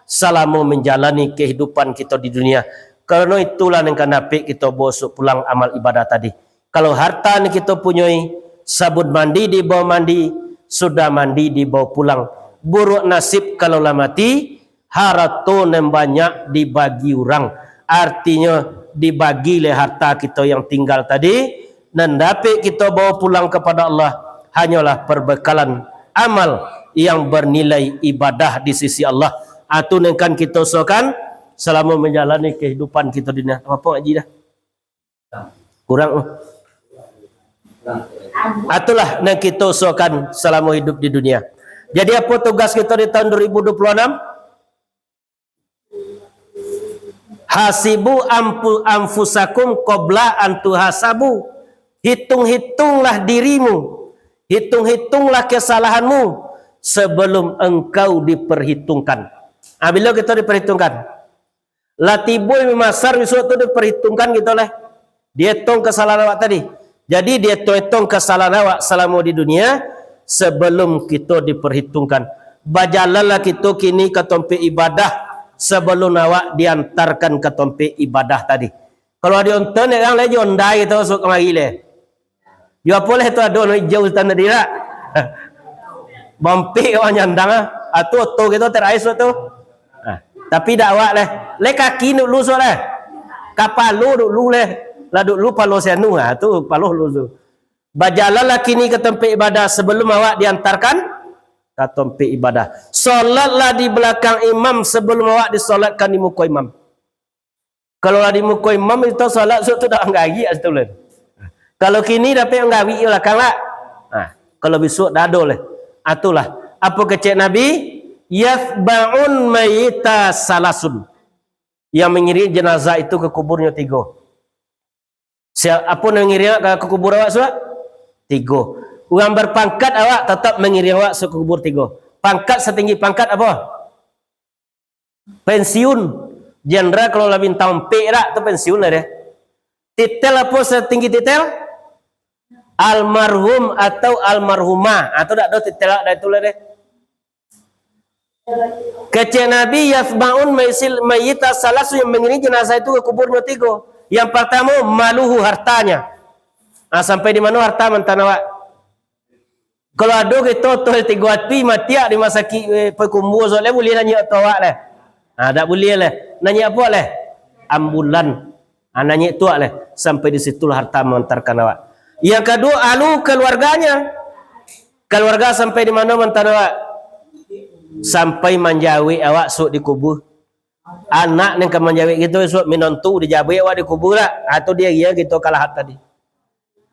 salamo manjalani kehidupan kito di dunia. Karano itulah nan ka dapek kito bawa basuak pulang amal ibadah tadi. Kalau harta nan kito punyoi, sabun mandi dibawa mandi, sudah mandi dibawa pulang. Buruak nasib kalau lah mati, harato nan banyak dibagi urang. Artinyo, dibagi lai harta kito yang tinggal tadi, nan dapek kito bawa pulang kepada Allah, hanyolah perbekalan amal yang bernilai ibadah di sisi Allah. Atu nan kan kito usahakan salamo manjalani kehidupan kito di dunia. Apo ngaji dah? Kurang, oh. Atulah nan kito usahakan salamo hidup di dunia. Jadi, apo tugas kito di tahun dua ribu dua puluh enam? Hasibu ampu-, anfusakum qabla an tuhasabu. Hitung-hitunglah dirimu. Hitung-hitunglah kesalahanmu sebelum engkau diperhitungkan. Ah, bilo kito diperhitungkan? Lah tibo di mahsyar, bisuak tu diperhitungkan kito lah. Dietong kesalahan awak tadi. Jadi, dietong-etong kesalahan awak salamo di dunia, sebelum kito diperhitungkan. Bajalanlah kito kini ka tompek ibadah, sebelum awak diantarkan ka tompek ibadah tadi. Kalau ado onto, nek urang lai jo Honda kito masuak kamari lai. Yo apo lai tu ado warna ijau tadi dak? Bampik awak nyandang ah. Ah, tu oto kito terakhir suatu. Ah, tapi dak awak lai. Lai kaki dulu suatu lai. Kapalo dulu lai. Lah dulu palo sianu ah, tu palo dulu tu. Bajalanlah kini ka tompek ibadah sebelum awak diantarkan ka tompek ibadah. Solatlah di belakang imam sebelum awak disolatkan di muko imam. Kalau lah di muko imam, itu salat suatu dak manggarik situ lah. Kalau kini dapek manggarik di balakang lah. Nah, kalau bisuak dak ado lah. Atulah. Apo kecek Nabi? Yatba'un mayyita salasun. Yang mangiringi jenazah itu ka kuburnyo tigo. Sia-, apo nan mangiringi ka, ka kubur awak suak? Tigo. Urang berpangkat awak tatap mangiringi awak suak ka kubur tigo. Pangkat satinggi pangkat apo? Pensiun. Jenderal kalau lah bintang ampek dak, tu pensiun lah deh. Titel apo satinggi titel? Almarhum atau almarhumah. Ah, tu dak ado titel dak itu lah deh. Kecek Nabi, yatba'un maisil-, mayyita salasu, yang mangiringi jenazah itu ka kuburnyo tigo. Yang partamo, maluhu, hartanya. Ah, sampai di mano harta mantan awak? Kalau ado kito tu tigo ati mati, ah, di rumah sakik, eh, Payakumbuah, soalnyo buliah nanyek tu awak leh. Ah, dak buliah leh. Nanyek apo leh? Ambulan. Ah, nanyek tu awak leh. Sampai di situlah harta mangantarkan awak. Yang kaduo, ahlu, keluarganya. Kaluarga sampai di mano mantan awak? Sampai manjawek awak suok di kubua. Anak nan ka manjawek kito suok minantu dijawek awak di kubua lah. Ah, tu dia, dia kito kalahat tadi.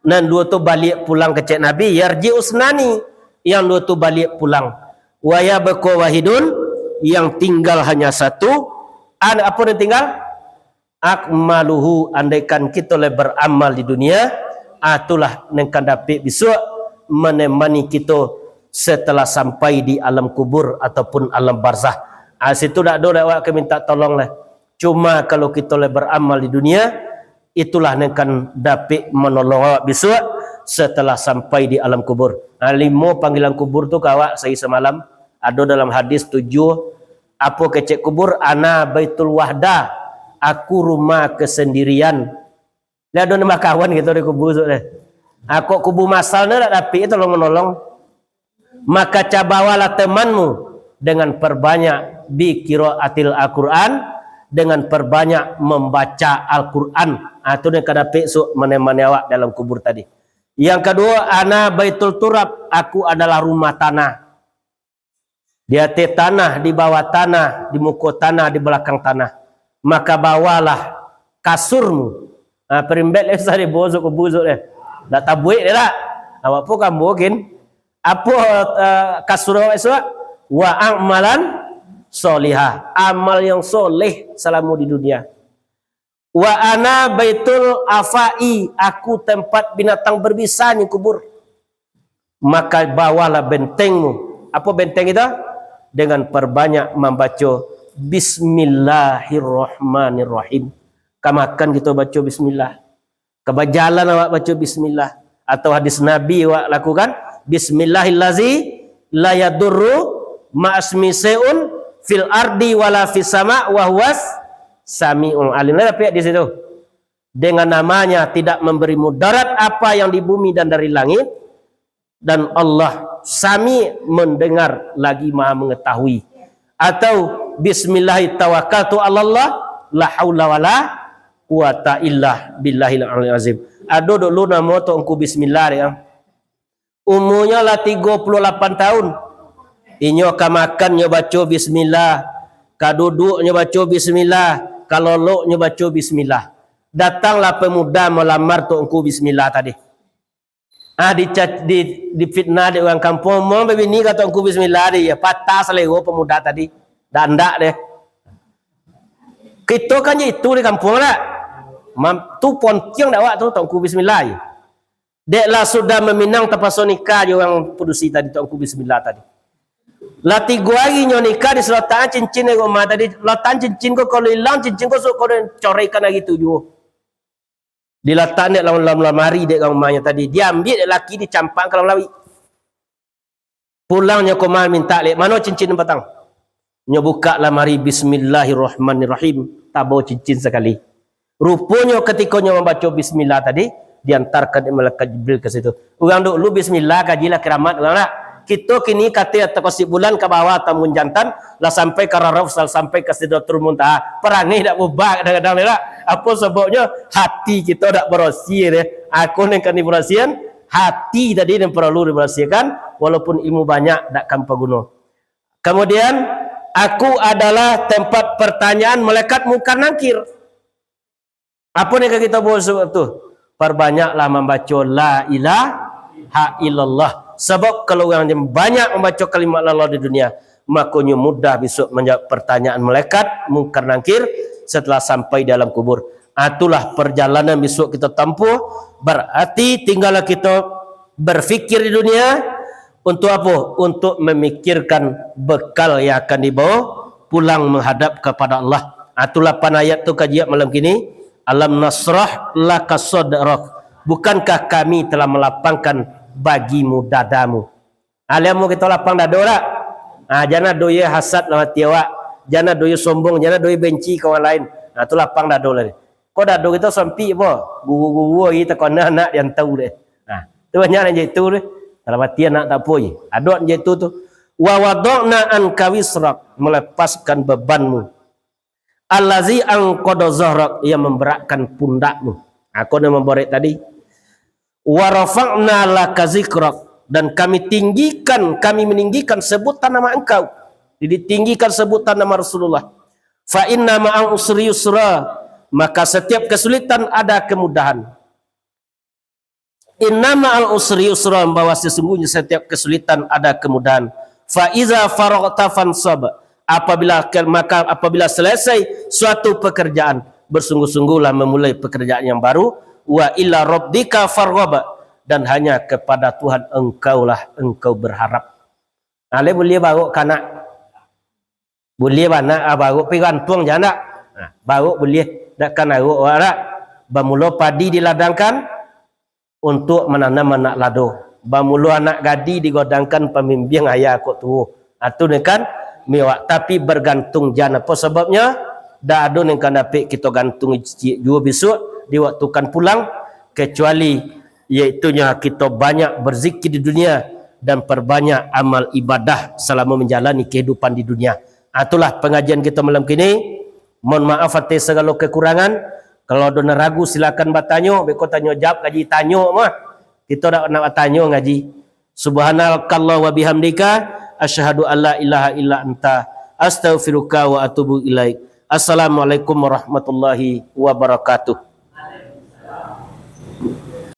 Nan duo tu baliak pulang kecek Nabi, yarji usnani, yang duo tu baliak pulang. Waya beko wahidun, yang tinggal hanya satu. An, apa yang tinggal? Akmaluhu, andaikan kito lah baramal di dunia, ah, itulah nan kan dapek bisuak manemani kito setelah sampai di alam kubur ataupun alam barzah. Ah, situ dak ado dah awak ka minta tolong lah. Cuma kalau kito lah baramal di dunia, itulah nan kan dapek manolong awak bisuak setelah sampai di alam kubur. Ah, limo panggilan kubur tu ka awak sahari samalam. Ado dalam hadis tujuh, apo kecek kubur, "Ana baitul wahdah, aku rumah kesendirian." Lah ado nan bakawan kito di kubua tu deh. Ako kubua masal ni dak dapek tolong manolong. Maka cabawalah temanmu dengan perbanyak bi qiraatil Al-Quran, dengan perbanyak membaca Al-Quran. Ah, tu nan ka dapek suok manemani awak dalam kubur tadi. Yang kaduo, ana baitul turab, aku adalah rumah tanah. Di ateh tanah, di bawah tanah, di muko tanah, di balakang tanah. Maka bawalah kasurmu. Ah, perimbek lai sari bosok ko bosok deh. Dak tabuek deh dak. Awak po kambo kin. Apo, eh, kasur awak isuak? Wa amalan solihah. Amal yang soleh salamo di dunia. Wa ana baitul afai, aku tempat binatang berbisa ni kubur. Maka bawalah bentengmu. Apo benteng itu? Dengan perbanyak mambaco Bismillahirrahmanirrahim. Ka makan kito baco bismillah. Ka bajalan awak baco bismillah. Atau hadis Nabi awak lakukan, "Bismillahillazi la yadurru ma'asmi syai'un fil ardi wala fis sama wa huwas sami'ul alim." Nah, dapek di situ. Dengan namanya tidak memberi mudarat apa yang di bumi dan dari langit, dan Allah Sami, mendengar lagi Maha Mengetahui. Atau bismillahi tawakkaltu alallah, la haula wala quwata illa billahil aliyil azim. Ado dulu namo Tuanku Bismillah dek, ah. Umurnyo lah tigo puluah lapan tahun. Inyo ka makan nyo baco bismillah, ka duduak nyo baco bismillah, ka lolok nyo baco bismillah. Datanglah pemuda malamar Tuanku Bismillah tadi. Ah, dica-, di, difitnah dek urang kampuang, "Mong babini ka Tuanku Bismillah," dek, iyo, patah salero pemuda tadi. Dak andak deh. Kito kan je itu di kampuang dak? Mam-, tu pontiang dak awak tu, Tuanku Bismillah je. Dek lah sudah maminang tapaso nikah jo urang padusi tadi, Tuanku Bismillah tadi. Lah tigo ari nyo nikah, disalatakan cincin di rumah tadi, latakan cincin ko, kalau ilang cincin ko, suruah ko coraikan ari tu juo. Dilatak dek dalam, dalam lamari dek ka umahnyo tadi. Diambiak dek laki, dicampak ka dalam lawik. Pulang nyo ka umah mintak lek, "Mano cincin patang?" Nyo bukak lamari, "Bismillahirrahmanirrahim." Tabo cincin sakali. Ruponyo katiko nyo mambaco bismillah tadi, diantarkan dek malaikat Jibril ka situ. Urang dulu bismillah, kaji lah karamat urang lah. Kito kini kato atau ka Sibulan ka bawah Tambun Jantan, lah sampai ka Rarauf, lah sampai ka Sidratul Muntaha. Parangai dak berubah kadang-kadang ni lah. Apo sababnyo? Hati kito dak barasiah deh. Aku nan kan dibarasiahan, hati tadi nan paralu dibarasiahkan, walaupun ilmu banyak dak kan paguno. Kemudian, aku adalah tempat pertanyaan malaikat Mungkar Nangkir. Apo nan ka kito buek sabab tu? Parbanyaklah mambaco la ilaha illallah. Sabab kalau urang yang banyak mambaco kalimat la ilaha di dunia, mako nyo mudah bisuak manjawab pertanyaan malaikat Mungkar Nangkir setelah sampai di alam kubur. Ah, itulah perjalanan bisuak kito tampuah. Berarti tinggallah kito berfikir di dunia. Untuk apo? Untuk mamikirkan bekal yang akan dibawa pulang menghadap kepada Allah. Ah, tu lapan ayat tu kaji awak malam kini. "Alam nasrah laka sadrak." Bukankah Kami telah melapangkan bagimu dadamu? Ah, lai amuah kito lapang dado dak? Ah, jan ado yo hasad dalam ati awak. Jan ado yo sombong, jan ado yo benci ka urang lain. Ah, tu lapang dado lah. Ko dado kito sampik apo? Guru-guru ari takana anak diantau deh. Nah, tu banyak nan cak itu deh. Dalam ati anak tak apo je. Ado nan cak itu tu. "Wa wada'na anka wizrak," melepaskan bebanmu. "Allazi anqadha zahrak," yang memberatkan pundakmu. Aku nan mamborek tadi. "Wa rafa'na laka zikrak," Dan kami tinggikan, kami meninggikan sebutan nama engkau. Jadi, tinggikan sebutan nama Rasulullah. Fa inna ma'al usri yusra, maka setiap kesulitan ada kemudahan. Inna ma'al usri yusra, bahwa sesungguhnya setiap kesulitan ada kemudahan. Fa iza faraghta fansab, apabila ke-, maka apabila selesai suatu pekerjaan, bersungguh-sungguhlah memulai pekerjaan yang baru. Wa ila rabbika farghab, dan hanya kepada Tuhan engkaulah engkau berharap. Nah, lai buliah barok ka anak. Buliah bana, ah, barok pai gantuang ja ndak? Nah, barok buliah, dak kan arok awak dak? Bamulo padi diladangkan untuk mananam anak lado. Bamulo anak gadih digodangkan pambimbiang ayah kok tuo. Ah, tu ni kan, miwak. Tapi bergantung jan. Apo sababnyo? Dak ado nan ka dapek kito gantung ciek juo bisuak di waktu kan pulang, kecuali yaitunyo kito banyak berzikir di dunia dan perbanyak amal ibadah salamo manjalani kehidupan di dunia. Ah, itulah pangajian kito malam kini. Mohon maaf ateh sagalo kekurangan. Kalau ado nan ragu, silakan batanyo. Beko tanyo jawab ngaji, tanyo mah. Kito dak nak batanyo ngaji. Subhanakallah wa bihamdika, asyhadu an la ilaha illa anta, astaghfiruka wa atubu ilaik. Assalamualaikum warahmatullahi wabarakatuh.